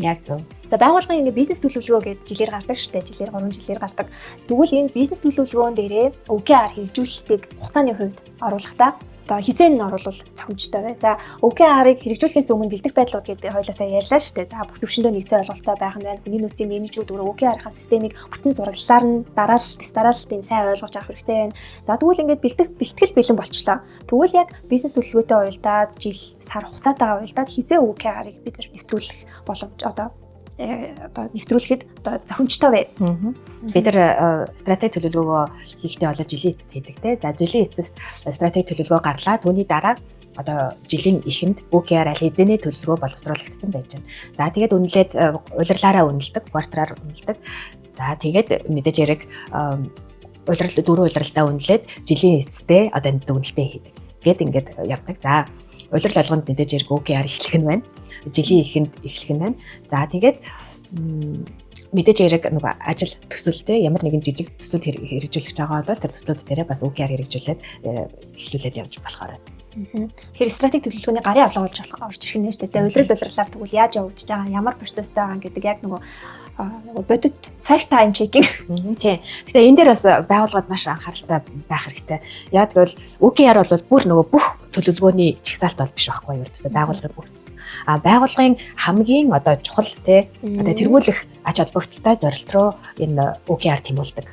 Яг зөв. За, байгууллагын ингээ бизнес төлөвлөгөө гэж жилээр гардаг штэ. Жилээр, 3 жилээр гардаг. Тэгвэл энэ бизнес төлөвлөгөөн дээрээ OKR хэрэгжүүлэлтийг хугацааны хувьд оруулахдаа одоо хизээ нь оруулал зохимжтой бай. За, OKR-ыг хэрэгжүүлэхээс өмнө бэлдэх байдлууд гэдээ би хоёлаасаа ярьлаа шүү дээ. За, бүх төвшөндөө нэгдсэн ойлголттой байх нь байна. Хүний нөөцийн менежерүүд өөрөө OKR-ийн системийг бүтэн зураглалаар нь дараалал, дэс дарааллын сайн ойлгож авах хэрэгтэй байна. За, тэгвэл ингээд бэлдэх бэлтгэл бэлэн болчлоо. Тэгвэл яг бизнес төлөвлөгөөтэй уялдаад, жил, сар хугацаатайгаа уялдаад хизээ OKR-ыг бид нар нэвтрүүлэх боломж одоо нэвтрүүлэхэд одоо зохимжтой бай. Бид нар стратеги төлөвлөгөөгөө хийхдээ бол жилийн эцэст хийдэг те. За, жилийн эцэст стратеги төлөвлөгөө гарлаа. Түүний дараа одоо жилийн эхэнд OKR аль хэзээний төлөвлөгөө боловсруулагдсан байж байна. За, тэгээд үнэлээд улирлаараа үнэлдэг, кварталаар үнэлдэг. За, тэгээд мэдээж яриг улирал, дөрвөн улиралдаа үнэлээд жилийн эцэстээ одоо энэ дүгнэлтээ хийдэг. Гээд ингээд явдаг. За, улирал болгонд мэдээж яриг OKR эхлэх нь байна. Жилийн эхэнд эхлэх нь байна. За, тэгээд мэдээж яриг нөгөө ажил төсөлтэй ямар нэгэн жижиг төсөл хэрэгжүүлэх байгаа бол тэр төслүүд дээрээ бас OKR хэрэгжүүлээд эхлүүлээд явж болохоор байна. Тэгэхээр стратеги төлөвлөгөөний гарын авлага болж орж ирэх нь шүү дээ. Улирал улирлаар тэгвэл яаж явагдаж байгаа, ямар процесстэй байгаа гэдэг яг нөгөө бодит fact time checking. Тийм. Гэтэ энэ дээр бас байгууллагад маш анхааралтай байх хэрэгтэй. Яг гэвэл OKR бол бүр нөгөө бүх төлөвлөгөөний жагсаалт бол биш байхгүй юу? Ердөөсөө байгууллагын бүх төсөл. А байгууллагын хамгийн одоо чухал те, одоо тэргүүлэх ач холбогдолтой зорилт руу энэ OKR тэмүүлдэг.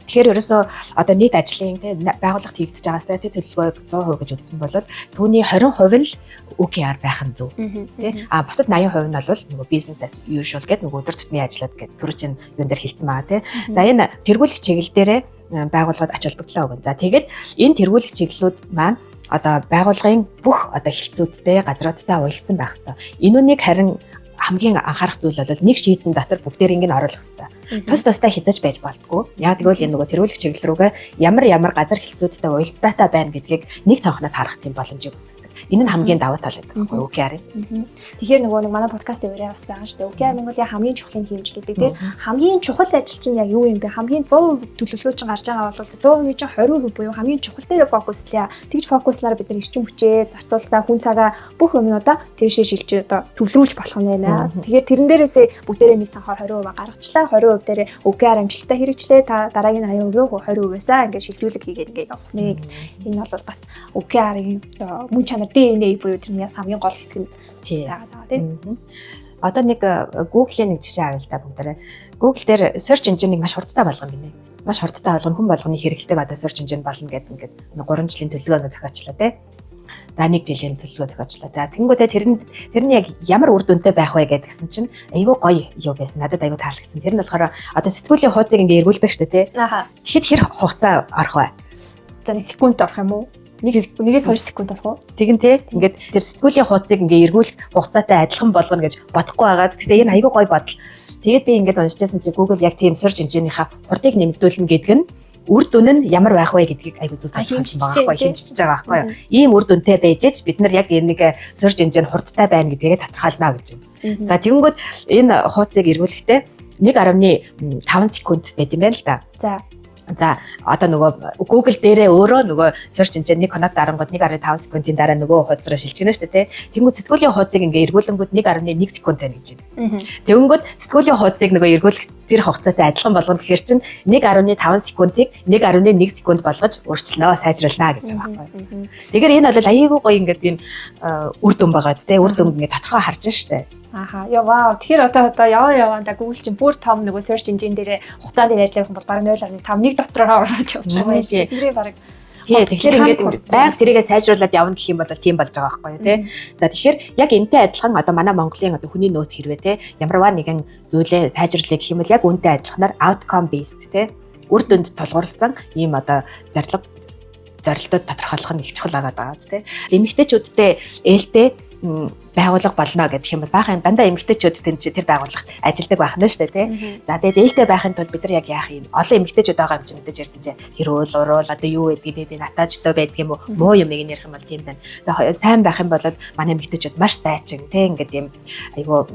Тэгэхээр ерөөсөө одоо нийт ажлын те, байгууллагт хийгдэж байгаа стратеги төлөвлөгөөг 100% гэж үзсэн бол түүний 20% нь л OKR байх нь зөв. Тэ. А бусад 80% нь бол нөгөө business as usual гэдэг нөгөө өдөр тутмын ажлууд гэдэг түрүү чинь юун дээр хэлсэн байгаа тий. За, энэ тэргүүлэх чиглэл дээрээ байгууллагад ач холбогдлоо өгнө. За, тэгээд энэ тэргүүлэх чиглэлүүд маань одоо байгууллагын бүх одоо хэлтсүүдтэй, газруудтай уялдсан байх хэвээр. Энүүнийг харин хамгийн анхаарах зүйл бол нэг sheet эн дотор бүгдээрийг нь оруулах хэрэгтэй. Тус тустай хязгаарч байж болдгоо. Яг тэгвэл энэ нөгөө тэргүүлэх чиглэл рүүгээ ямар ямар газар хэлтсүүдтэй уялдаатай байна гэдгийг нэг цонхноос харах тийм боломжийг үүсгэдэг. Энэ нь хамгийн давуу тал гэдэг байхгүй юу? OKR. Тэгэхээр нөгөө нэг манай подкастын ураа бас байгаа шүү дээ. OKR Монголын хамгийн чухлын хэмж гэдэг тийм. Хамгийн чухал ажил чинь яг юу юм бэ? Хамгийн 100% төлөвлөгөө чинь гарч байгаа бол 100% чинь 20% буюу хамгийн чухал дээр фокуслая. Тэгж фокуслаар бид нар эрчим хүчээ, зарцуулалтаа, хүн цагаа, бүх юмнуудаа тэр шээ шилж одоо төвлөрүүлж болох нь байна. Тэгэхээр тэрэн дээрээсээ бүгдээрээ нэг цонхоор 20% гаргачлаа. 20% дээрээ OKR амжилттай хэрэгжлээ. Та дараагийн 80% рүү 20%-аасаа ингээд шилжүүлэг хийгээд ингээд явах нэ. Энэ бол бас OKR-ын одоо мөн чанар, DNA буюу тэрний бас хамгийн гол хэсэг нь байгаа тийм. Одоо нэг Google-ийн нэг жишээ авъя л да бүгдээрээ. Google дээр search engine-ыг маш хурдтай болгоно гинэ. Маш хурдтай болгоно, хүн болгоны хэрэглэдэг одоо search engine болно гэдэг ингээд 3 жилийн төлөвлөгөө ингээд зохиочлоо тий. За, нэг жилийн төлөвлөгөө зохиочлоо. За, тэгэнгүүтээ тэр нь яг ямар үр дүнтэй байх вэ гэдгсэн чинь айгүй гоё юу байсан. Надад айгүй таалагдсан. Тэр нь болохоор одоо сэтгүүлийн хуудсыг ингээ эргүүлдэг шүү дээ тий. Тэгэхэд хэр хугацаа орох вэ? За, 1 секунд орох юм уу? 1-2 секунд орох уу? Тэгин те, ингээд тэр сэтгүүлийн хуудсыг ингээ эргүүлэх хугацаатай адилхан болгоно гэж бодохгүй байгаа. Гэхдээ энэ айгүй гоё бодол. Тэгээд би ингээд уншижсэн чи Google яг тийм search engine-ийнхаа хурдыг нэмэгдүүлнэ гэдэг нь үр дүн нь ямар байх вэ гэдгийг айгүй зөв тодорхойлсон байгаа байхгүй, хэмжиж байгаа байхгүй юу. Ийм үр дүнтэй байж ич бид нар яг энэ нэг search engine хурдтай байна гэдгээ тодорхойлно гэж байна. За, тэгэнгүүт энэ хуудсыг эргүүлэхдээ 1.5 секунд байт юм байна л да. За, одоо нөгөө Google дээрээ өөрөө нөгөө search engine нэг кнопк дарангууд 1.5 секундын дараа нөгөө хуудас руу шилжигнэ шүү дээ, тий. Тэнгүүд сэтгүүлийн хуудсыг ингээ эргүүлэнгүүд 1.1 секунд байна гэж байна. Тэнгүүд сэтгүүлийн хуудсыг нөгөө эргүүлэх тэр хугацаатай адилхан болгоно гэхэр чинь 1.5 секундыг 1.1 секунд болгож өөрчилнө, сайжруулнаа гэж байгаа байхгүй. Тэгэхээр энэ бол аяйгүй гоё ингээд ийм үр дүн байгаа биз, тий. Үр дүнг ингээ тодорхой харж штэ. Аха. Яа, вау. Тэгэхээр одоо яваа яваанда Google чинь бүр том нөгөө search engine дээр хугацаан дээр ажиллах юм бол бараг 0.5 нэг дотроо ороод явж байгаа юм шиг. Бидний бараг Тий, тэгэхээр ингээд байнга тэрийгээ сайжруулад явна гэх юм бол тийм болж байгаа байхгүй юу, тий. За, тэгэхээр яг энтэй адилхан одоо манай Монголын одоо хүний нөөц хэрвээ, тий, ямарваа нэгэн зүйлээ сайжруулъя гэх юм бол яг үүнтэй адилханаар outcome based, тий, үр дүнд тулгуурласан ийм одоо зорилго зорилтод тодорхойлох нь их чухал байгаа даа, тий. Эмэгтэйчүүдтэй ээлтэй байгууллага болно гэх юм бол баахан дандаа эмэгтэйчүүд тэн чи тэр байгууллагт ажилладаг байх нь шүү дээ, тий. За, тэгээд ээлтэй байхын тулд бид нар яг яах юм? Олон эмэгтэйчүүд байгаа юм чи мэдээж ярьсан чи хэрүүл, уруул, одоо юу гэдгийг би натаажтай байдаг юм уу? Муу юм нэг ярих юм бол тийм байна. За, сайн байх юм бол манай эмэгтэйчүүд маш дайчин, тий, ингээд юм айгуу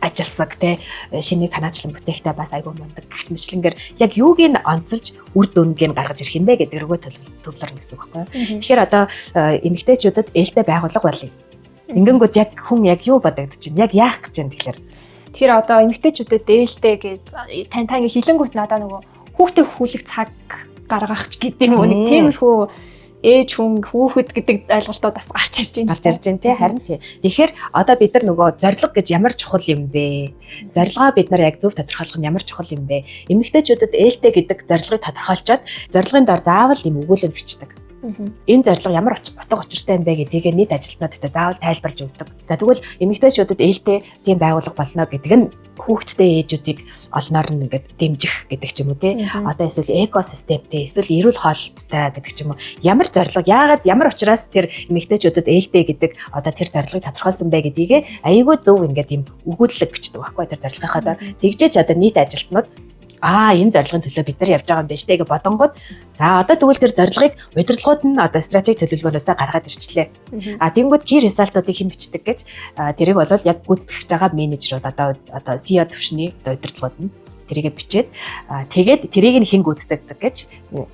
ажилсаг, те, шинийг санаачлан бүтээхтэй бас айгүй мундаг гэх мэтлэнгээр яг юуг нь онцолж үр дүнг нь гаргаж ирэх юм бэ гэдэг рүүгээ төвлөрнө гэсэн үг байхгүй юу. Тэгэхээр одоо эмэгтэйчүүдэд ээлтэй байгууллага болъё. Ингэнгүүт яг хүн яг юу бодогдож байна? Яг яах гэж байна тэгэхээр? Тэгэхээр одоо эмэгтэйчүүдэд ээлтэй гэж тань та ингээ хилэнгүүт надаа нөгөө хүүхдээ хүлэх цаг гаргах ч гэдэг юм уу, нэг тиймэрхүү ээж хүн хүүхэд гэдэг ойлголтууд бас гарч ирж байна. Гарч ирж байна, тий, харин тий. Тэгэхээр одоо бид нар нөгөө зорилго гэж ямар чухал юм бэ? Зорилгоо бид нар яг зөв тодорхойлох нь ямар чухал юм бэ? Эмэгтэйчүүдэд ээлтэй гэдэг зорилгыг тодорхойлцоод зорилгын дор заавал юм өгүүлэн бичдэг. Энэ зорилго ямар утга учиртай юм бэ гэдгийг нийт ажилтнуудад заавал тайлбарлаж өгдөг. За, тэгвэл эмэгтэйчүүдэд ээлтэй тийм байгууллага болно гэдэг нь хүүхэдтэй ээжүүдийг олноор нь ингээд дэмжих гэдэг ч юм уу, тий. Одоо эсвэл экосистемтэй, эсвэл эрүүл хоолттой гэдэг ч юм уу. Ямар зорилго, яагаад, ямар учраас тэр эмэгтэйчүүдэд ээлтэй гэдэг одоо тэр зорилгыг тодорхойлсон бэ гэдгийг аягүй зөв ингээд юм өгүүлэлэг бичдэг байхгүй тэр зорилгынхаа дор. Тэгжээч одоо нийт ажилтнууд энэ зорилгын төлөө бид нар явж байгаа юм байна штэ гэж бодонгууд, за, одоо тэгвэл тэр зорилгыг удирдлагууд нь одоо стратеги төлөвлөгөөнөөсөө гаргаад ирчлээ. А тэгэнгүүт key result-уудыг хэн бичдэг гэж, тэрийг бол яг гүйцэтгэж байгаа менежерүүд, одоо CEO төвшний одоо удирдлагууд нь тэрийг бичээд, тэгээд тэрийг нь хэн гүйцэтгэдэг гэж,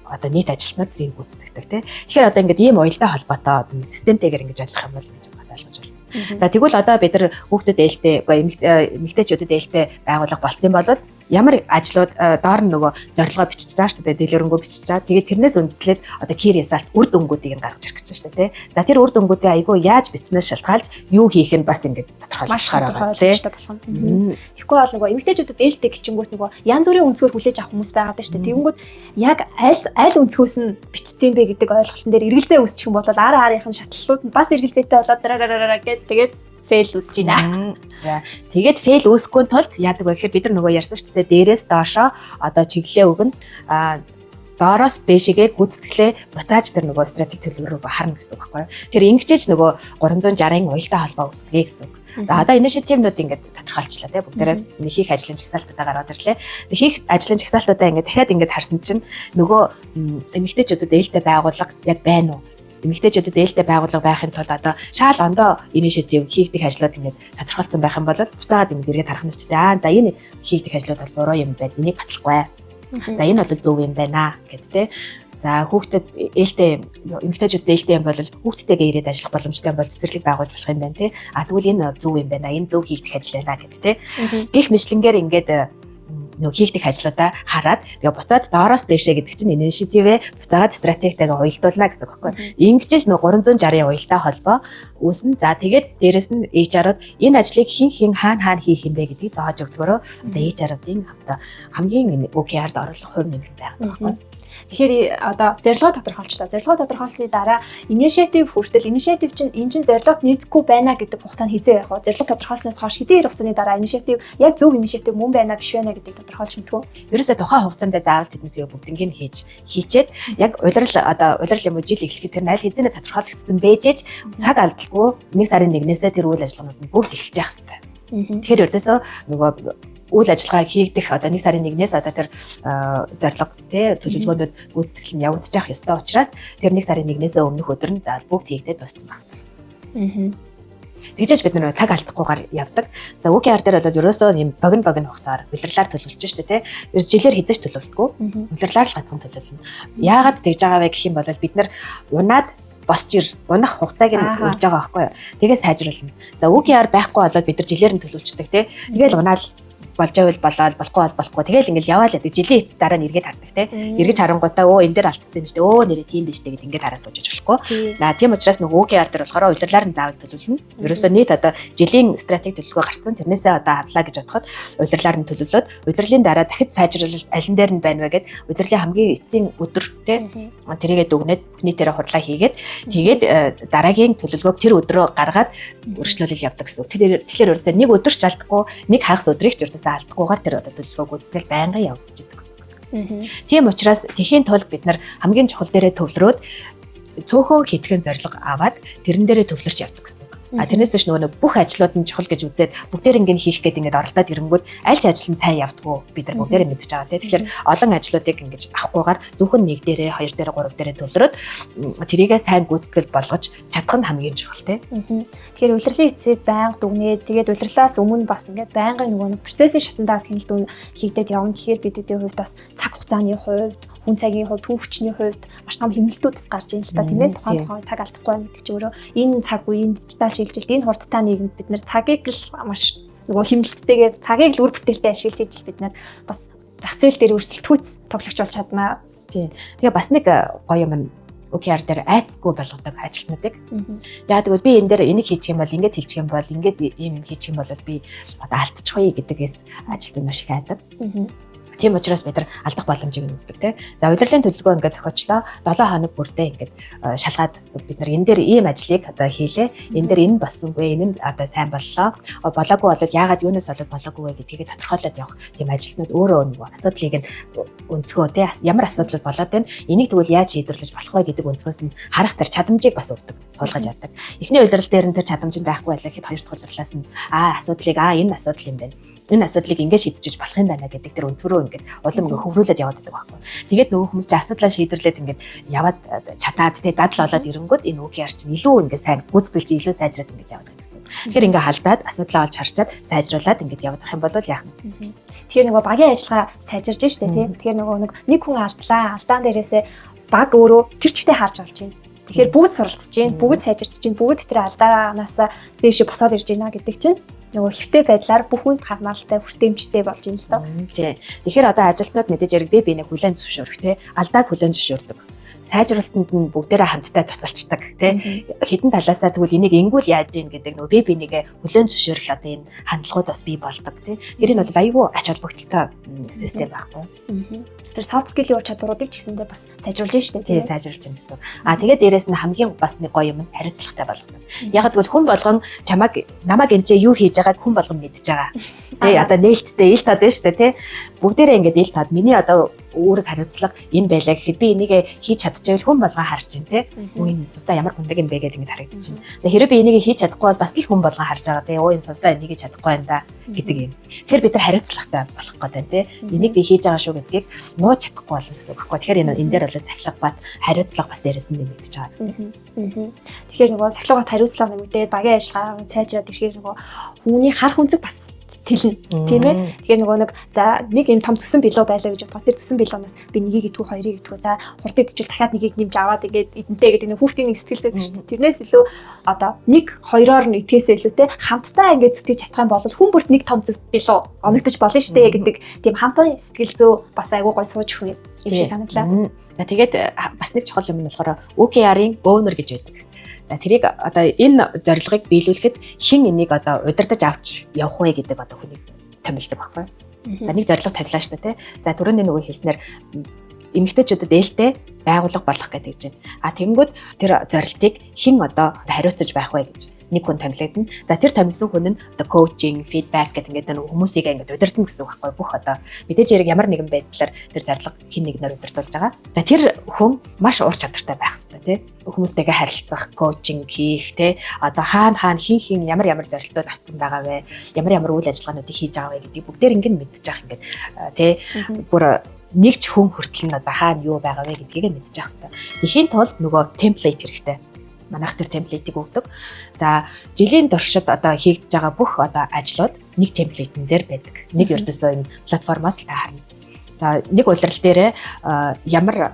одоо нийт ажилтнууд тэрийг гүйцэтгэдэг, тий. Тэгэхээр одоо ингээд ийм уялдаа холбоотой одоо системтэйгээр ингэж ойлгох юм бол гэж бас ойлгож байна. За, тэгвэл одоо бид нар хүүхдэд ээлтэй, үгүй, эмэгтэйчүүдэд ээлтэй байгууллага болцсон бол ямар ажлууд доор нь нөгөө зорилгоо бичиж байгаа шүү дээ, дэлгэрэнгүй бичиж байгаа. Тэгээд тэрнээс үндэслээд одоо key result, үр дүнгуудыг нь гаргаж ирэх гэж байна шүү дээ, тий. За, тэр үр дүнгуудыг айгүй яаж бичснээс шалтгаалж юу хийх нь бас ингээд маш тодорхойлохоор байгаа, тий. тодорхойлолцтой болох юм. Тэгэхгүй бол нөгөө эмэгтэйчүүдэд ээлтэй гिचингүүт нөгөө янз бүрийн өнцгөр хүлээж авах хүмүүс байгаад байна шүү дээ. Тэгэнгүүт яг аль аль өнцгөөс нь бичсэн бэ гэдэг ойлголтон дээр эргэлзээ үүсчих юм бол ара арынх нь шатлалууд нь бас эргэлзээтэй болоод дараараараа гэд тэгээд fail үүсэж байна. За, тэгээд fail үүсэхгүй тулд яадаг вэ гэхээр бид нар нөгөө ярьсан шүү дээ, дээрээс доошоо одоо чиглэлээ өгнө. Доороос дээшээгээ гүйцэтгэлээ буцааж тэр нөгөө стратеги төлөв рүү харна гэсэн үг байхгүй юу. Тэр ингэчээж нөгөө 360-ын уялдаа холбоо үүсдэг гэсэн үг. За, одоо initiative-нууд ингээд тодорхойлчлаа, тийм, бүгдээрээ нэг хийх ажлын жагсаалтуудаа гаргаад ирлээ. За, хийх ажлын жагсаалтуудаа ингээд дахиад ингээд харсан чинь нөгөө эмэгтэйчүүдэд ээлтэй байгууллага яг байна уу? Эмэгтэйчүүдэд ээлтэй байгууллага байхын тулд одоо шаал ондоо initiative, хийгдэх ажлууд ингээд тодорхойлцсон байх юм бол буцаагаад ингээд эргээд харах нь ч тийм, за, энэ хийгдэх ажлууд бол буруу юм байна. Энийг батлахгүй. За, энэ бол зөв юм байна гэд тэ. За, хүүхдэд ээлтэй, эмэгтэйчүүдэд ээлтэй юм бол хүүхдтэйгээ ирээд ажиллах боломжтой юм бол цэцэрлэг байгуулж болох юм байна, тий. А тэгвэл энэ зөв юм байна. Энэ зөв хийгдэх ажил байна гэд тэ. Гэх мэтлэнгээр ингээд нөгөө хийгдэх ажлуудаа хараад тэгээ буцаад доороос дээшээ гэдэг чинь initiative буцаагаад стратегтайгаа уялдуулна гэсэн үг байхгүй. Ингэжээж нөгөө 360-ын уялдаа холбоо үүснэ. За, тэгээд дээрэс нь HR-ууд энэ ажлыг хэн хэн хаана хаана хийх юм бэ гэдгийг зоож өгдөгөрөө одоо HR-уудын одоо хамгийн OKR-д оруулах хувь нэмэр байгаа байхгүй. Тэгэхээр одоо зорилгоо тодорхойлчлаа. Зорилгоо тодорхойлсны дараа initiative хүртэл, initiative чинь энэ чинь зорилгот нийцэхгүй байна гэдэг хугацаанд хэзээ байх вэ? Зорилго тодорхойлсноос хойш хэдэн хэр хугацааны дараа initiative яг зөв initiative мөн байна биш байна гэдгийг тодорхойлж мэдэх үү? Ерөөсөө тухайн хугацаанд заавал тэднээс юу бүгднийг нь хийчээд яг улирал, одоо улирал юм уу жил эхлэхэд тэр нь аль хэзээ тодорхойлогдсон бэжэж цаг алдалгүй 1 сарын 1-ээсээ тэр үйл ажиллагаанууд нь бүгд эхэлж явах хэрэгтэй. Тэгэхээр ердөөсөө нөгөө үйл ажиллагаа хийгдэх одоо 1 сарын 1-ээс одоо тэр зорилго тий төлөвлөгөөнүүд гүйцэтгэл нь явагдчих ёстой учраас тэр 1 сарын 1-ээс өмнөх өдөр нь за бүгд хийгдээд дууссан байх хэрэгтэй. Тэгжээж бид нэр цаг алдахгүйгээр явдаг. За OKR дээр бол ерөөсөө юм богино богино хугацаар улирлаар төлөвлөж штэ тий. Ерөөс жилээр хизээч төлөвлөдгөө. Улирлаар л ганцхан төлөвлөнө. Яагаад тэгж байгаа вэ гэх юм бол бид нар унаад босч ир унах хугацааг нь өгж байгаа байхгүй юу. Тэгээ сайжруулна. За OKR байхгүй болоод бид нар жилээр нь төлөвлөждөг тий. Тэгээл унаал болж байвал болоод болохгүй бол болохгүй. Тэгэл ингээл яваал яадаг. Жилийн эцэс дараа нь эргээд хардаг те. Эргэж харангуйтаа өө энэ дээр алдсан юм шүү дээ. Өө нэрээ тийм биш дээ гэд ингээд хараа сууж болохгүй. За тийм учраас нөгөө OKR дээр болохоор улирлаар нь заавал төлөвлөнө. Ерөөсөө нийт одоо жилийн стратеги төлөвлөгөө гарцсан. Тэрнээсээ одоо авлаа гэж бодоход улирлаар нь төлөвлөөд улирлын дараа дахиж сайжруулалт алин дээр нь байна вэ гэд улирлын хамгийн эцсийн өдөр те тэрийгээ дүгнээд бүх нийтээрээ хурлаа хийгээд тэгээд дараагийн төлөвлөгөөг тэр өдрөө гаргаад өргөжлүүлэл явдаг гэсэн. Тэгэхээр ерөөсөө нэг өдөр ч алдахгүй, нэг хагас өдрийг ч ерөөсөө алдахгүйгээр тэр одоо төлөвлөгөө гүйцэтгэл байнгын явагдчихдаг гэсэн үг. Тийм учраас тэхийн тулд бид нар хамгийн чухал дээрээ төвлөрөөд цөөхөн хэдхэн зорилго аваад тэрэн дээрээ төвлөрч явдаг гэсэн үг. А тэрнээс биш нөгөө нэг бүх ажлууд нь чухал гэж үзээд бүгдээр ингэ хийх гээд ингээд оролдоод ирэнгүүт аль ч ажил нь сайн явдггүй бид нар бүгдээрээ мэдж байгаа тийм. Тэгэхээр олон ажлуудыг ингэж авахгүйгээр зөвхөн нэг дээрээ, хоёр дээрээ, гурав дээрээ төвлөрөөд тэрийгээ сайн гүйцэтгэл болгож чадах нь хамгийн чухал тийм. Тэгэхээр улирлын эцэд байнга дүгнээд тэгээд улирлаас өмнө бас ингээд байнгын нөгөө нэг процессын шатандаас хяналт үн хийгдээд явна гэхээр бидний хувьд бас цаг хугацааны хувьд, хүн цагийн хувьд, хүн хүчний хувьд маш том хэмнэлтүүд бас гарч ийн л та тийм ээ. Тухайн цаг алдахгүй байна гэдэг чинь өөрөө энэ цаг үе, энэ дижитал шилжилт, энэ хурдтай нийгэмд бид нэр цагийг л маш нөгөө хэмнэлттэйгээ цагийг л үр бүтээлтэй ашиглаж ижил бид нар бас зах зээл дээр өрсөлдөхүйц тоглогч болж чаднаа. Тийм. Тэгээ бас нэг гоё юм OKR дээр айцгүй болгодог ажилтнуудыг. Яг тэгвэл би энэ дээр энийг хийчих юм бол ингээд хэлчих юм бол ингээд ийм юм хийчих юм бол би одоо алдчихъя гэдгээс ажилтнууд маш их айдаг. Тийм учраас бид нар алдах боломжийг өгдөг тий. За улирлын төлөвлөгөө ингээд зохиочлоо. 7 хоног бүрдээ ингээд шалгаад бид нар энэ дээр ийм ажлыг одоо хийлээ. Энэ дээр энэ болсонгүй, энэ нь одоо сайн боллоо. Болоогүй бол яагаад юунаас болоод болоогүй вэ гэдгийг тодорхойлоод явах тийм ажилтнууд өөрөө нөгөө асуудлыг нь өнцгөө тий ямар асуудал болоод байна. Энийг тэгвэл яаж шийдвэрлэж болох вэ гэдэг өнцгөөс нь харах тэр чадамжийг бас өгдөг, суулгаж явдаг. Эхний улирал дээр нь тэр чадамж нь байхгүй байлаа гэхэд хоёр дахь улирлаас нь асуудлыг энэ асуудал юм байна. Энэ асуудлыг ингээд шийдчихэж болох юм байна гэдэг тэр өнцгөрөө ингээд улам ингээд хөврүүлээд яваад байдаг байхгүй. Тэгээд нөгөө хүмүүс чи асуудлаа шийдвэрлээд ингээд яваад чадаад тэ дадал болоод ирэнгүүт энэ OKR чинь илүү ингээд сайн гүйцэтгэл чинь илүү сайжраад ингээд яваад байсан гэсэн. Тэгэхээр ингээд халдаад асуудлаа олж харчаад сайжруулад ингээд явах юм бол яах вэ? Тэгэхээр нөгөө багийн ажиллагаа сайжирж штэ тий. Тэгэхээр нөгөө нэг хүн алдлаа, алдаан дээрээсээ баг өөрөө тэр чигтээ харж олж байна. Тэгэхээр бүгд суралцж байна, бүгд сайжирч байна, бүгд тэр алдаанаас дээшээ босоод ирж байна гэдэг чинь нөгөө хэвтэй байдлаар бүх хүнд хамааралтай, хүртээмжтэй болж байна л доо. Тийм. Тэгэхээр одоо ажилтнууд мэдээж хэрэг бие биенээ хүлээн зөвшөөрөх тий. Алдааг хүлээн зөвшөөрдөг. Сайжруулалтанд нь бүгдээрээ хамтдаа тусалцдаг тий. Хэдэн талаасаа тэгвэл энийг ингүүл яаж ийн гэдэг нөгөө бие бинийгээ хүлээн зөвшөөрөх одоо энэ хандлагууд бас бий болдог тий. Тэр энэ бол айгүй ач холбогдолтой систем байхгүй. Тэр soft skill-ийн ур чадваруудыг ч гэсэндээ бас сайжруулж штэ тий. Сайжруулж байна гэсэн. А тэгээд дээрэс нь хамгийн бас нэг гоё юм нь хариуцлагатай болгодог. Яг тэгвэл хүн болгон чамайг намайг энэ юу хийж байгааг хүн болгон мэдж байгаа. Тий одоо нээлттэй ил тод байна штэ тий. Бүгдээрээ ингээд ил тод миний одоо үүрэг хариуцлага энэ байлаа гэхэд би энийг хийж чадчихвал хүн болгон харж байна тий. Өө энэ сувдаа ямар гундаг юм бэ гэдэг ингээд харагдчихэв. За хэрэг би энийг хийж чадахгүй бол бас л хүн болгон харж байгаа тий. Өө энэ сувдаа энийг чадахгүй байна да гэдэг юм. Тэгэхээр бид нар хариуцлагатай болох гэдэг байна тий. Энийг би хийж байгаа шүү гэдгийг нууж чадахгүй болно гэсэн үг байхгүй. Тэгэхээр энэ дээр бол сахилга бат хариуцлага бас дээрэс нь нэмэгдэж байгаа гэсэн. Тэгэхээр нөгөө сахилга бат хариуцлага нэмэгдээд багийн ажиллагаа сайжраад ирэхээр нөгөө хүний харах өнцөг бас тэлнэ тийм ээ. Тэгэхээр нөгөө нэг за нэг юм том зүсэн билүү байлаа гэж бодоход тэр зүсэн билуунаас би нэгийг идэхүү, хоёрыг идэхүү. За хурд идчихвэл дахиад нэгийг нэмж аваад ингээд эдэнтэй гэдэг нэг хүүхдийн нэг сэтгэл зүйн шүү дээ. Тэрнээс илүү одоо нэг хоёроор нь идэхээсээ илүү те хамтдаа ингээд зүтгэж чадах юм бол хүн бүрт нэг том билүү оногдож болно шүү дээ гэдэг тийм хамтын сэтгэл зүй бас айгүй гой сууж өгөх юм шиг санагдлаа. За тэгээд бас нэг чухал юм нь болохоор OKR-ын owner гэж байдаг. За тэрийг одоо энэ зорилгыг биелүүлэхэд хэн энийг одоо удирдах авч явах вэ гэдэг одоо хүнийг томилдог байхгүй. За нэг зорилго тавилаа шүү дээ тий. За түрүүний нөгөө хэлснээр эмэгтэйчүүдэд ээлтэй байгууллага болох гэдэг чинь. А тэгэнгүүт тэр зорилтыг хэн одоо хариуцаж байх вэ гэж. Нэг хүн томилогдно. За тэр томилсон хүн нь одоо coaching, feedback гэдэг ингээд нэг хүмүүсийг ингээд удирдана гэсэн үг байхгүй, бүх одоо мэдээж хэрэг ямар нэгэн байдлаар тэр зорилго хэн нэгнээр удирдуулж байгаа. За тэр хүн маш ур чадвартай байх хэрэгтэй, тий. Хүмүүстэйгээ харилцах, coaching хийх, тий. Одоо хаана хаана хин хин ямар ямар зорилтууд авсан байгаа вэ? Ямар ямар үйл ажиллагаануудыг хийж байгаа вэ гэдгийг бүгдээр ингээд мэдчих ингээд, тий. Бүр нэг ч хүн хүртэл нь одоо хаана юу байгаа вэ гэдгийг мэдчих хэрэгтэй. Тэхийн тулд нөгөө template хэрэгтэй. Манайх тэр template ийг өгдөг. За жилийн туршид одоо хийгдэж байгаа бүх одоо ажлууд нэг template эн дээр байдаг. Нэг ердөөсөө энэ платформоос л та харна. За нэг улирал дээрээ ямар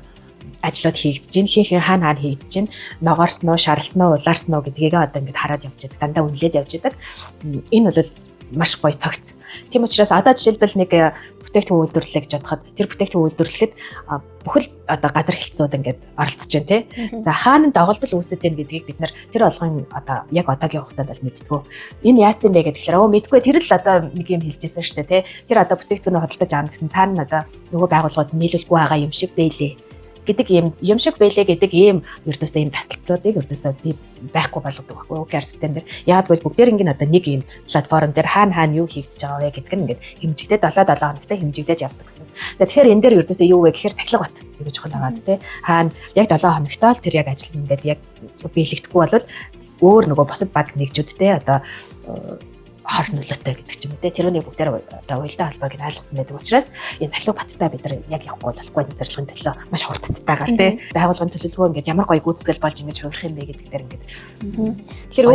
ажлууд хийгдэж чинь, хин хин хаана хаана хийгдэж чинь, ногоорсон уу, шарлсан уу, улаарсан уу гэдгийг одоо ингээд хараад явж байдаг. Дандаа үнэлээд явж байдаг. Энэ бол маш гоё цогц. Тийм учраас одоо жишээлбэл нэг бүтээгдэхүүн үйлдвэрлэлээ гэж бодоход тэр бүтээгдэхүүн үйлдвэрлэхэд бүхэл одоо газар хэлтсүүд ингээд оролцож байна, тий. За хаана доголдол үүсдэг юм гэдгийг бид нар тэр болгон одоо яг одоогийн хугацаанд бол мэдтгүү. Энэ яатсан бэ гэхээр өө мэдгүй, тэр л одоо нэг юм хэлжсэн шүү дээ, тий. Тэр одоо бүтээгдэхүүнээ худалдаж аавна гэсэн цаана нь одоо нөгөө байгууллагууд нийлүүлэхгүй байгаа юм шиг бэлээ гэдэг юм юм шиг бэлээ гэдэг ийм ердөөсөө ийм тасалдлуудыг ердөөсөө би байхгүй болгодог байхгүй, OKR систем дээр. Яг гэвэл бүгдээр ингэ одоо нэг ийм платформ дээр хаана хаана юу хийгдэж байгаа вэ гэдг нь ингээд хэмжигдээд 7 7 хоногтой хэмжигдээд явдаг гэсэн. За тэгэхээр энэ дээр ердөөсөө юу вэ гэхээр сахилга бат гэж чухал байгаа зү, тэ. Хаана яг 7 хоногтой л тэр яг ажил ингээд яг биелэгдэхгүй бол өөр нөгөө бусад баг нэгжүүдтэй одоо хор нөлөөтэй гэдэг ч юм уу, те. Тэрний бүгдээр одоо уялдаа холбоог нь ойлгоцсон байдаг учраас энэ сахилга баттай бид нар яг явахгүй болохгүй энэ зорилгын төлөө маш хурдцтайгаар, те, байгууллагын төлөвлөгөө ингээд ямар гоё гүйцэтгэл болж ингэж хувирах юм бэ гэдэг дээр ингээд. Тэгэхээр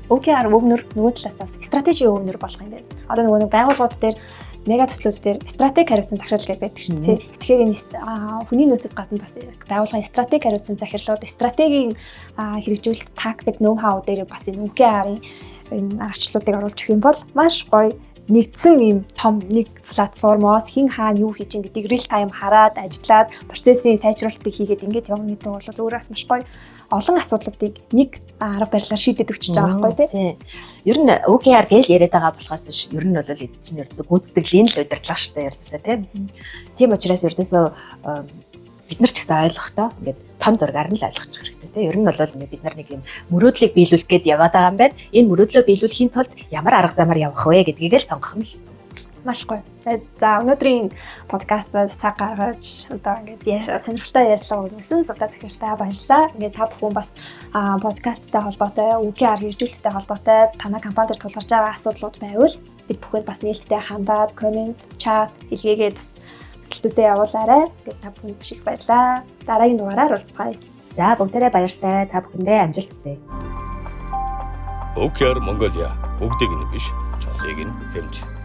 OKR өвнөр нөгөө талаас бас стратеги өвнөр болох юм байна. Одоо нөгөө нэг байгууллагууд дээр, мега төслүүд дээр стратеги хариуцсан захирал гэдэг байдаг шин, тий. Тэгэхээр энэ хүний нөөцөөс гадна бас байгууллагын стратеги хариуцсан захирлууд стратегийн хэрэгжүүлэлт, тактик, ноу хау дээр бас энэ OKR-ын энэ аргачлалуудыг оруулж өгөх юм бол маш гоё нэгдсэн ийм том нэг платформоос хэн хаана юу хийж ин гэдгийг real time хараад, ажиглаад, процессын сайжруулалтыг хийгээд ингээд явна гэдэг бол өөрөөс маш гоё олон асуудлуудыг нэг арга барилаар шийдэд өгч байгаа байхгүй, тий. Ер нь OKR гээл яриад байгаа болохоос биш. Ер нь бол эд чинь ердөөсөө гүйцэтгэлийн л удирдлага шүү дээ ердөөсөө, тий. Тийм учраас ердөөсөө бид нар ч гэсэн ойлгохдоо ингээд том зургаар нь л ойлгочих хэрэгтэй, тий. Ер нь бол ингээд бид нар нэг юм мөрөөдлийг биелүүлэх гээд яваад байгаа юм байна. Энэ мөрөөдлөө биелүүлэхийн тулд ямар арга замаар явах вэ гэдгийг л сонгох нь л маш гоё. За өнөөдрийн подкастад цаг гаргаж одоо ингээд сонирхолтой ярилцлага өгсөн Сувда захиралтай баярлалаа. Ингээд та бүхэн бас подкасттай холбоотой, OKR хэрэгжүүлэлттэй холбоотой танай компани дээр тулгарч байгаа асуудлууд байвал бид бүхэнд бас нээлттэй хандаад comment, chat илгээгээд бас хүсэлтүүдээ явуулаарай. Ингээд та бүхэнд маш их баярлалаа. Дараагийн дугаараар уулзцгаая. За бүгдээрээ баяртай. Та бүхэндээ амжилт хүсье. OKR Mongolia бүгдийг нь биш, чухлыг нь хэмж.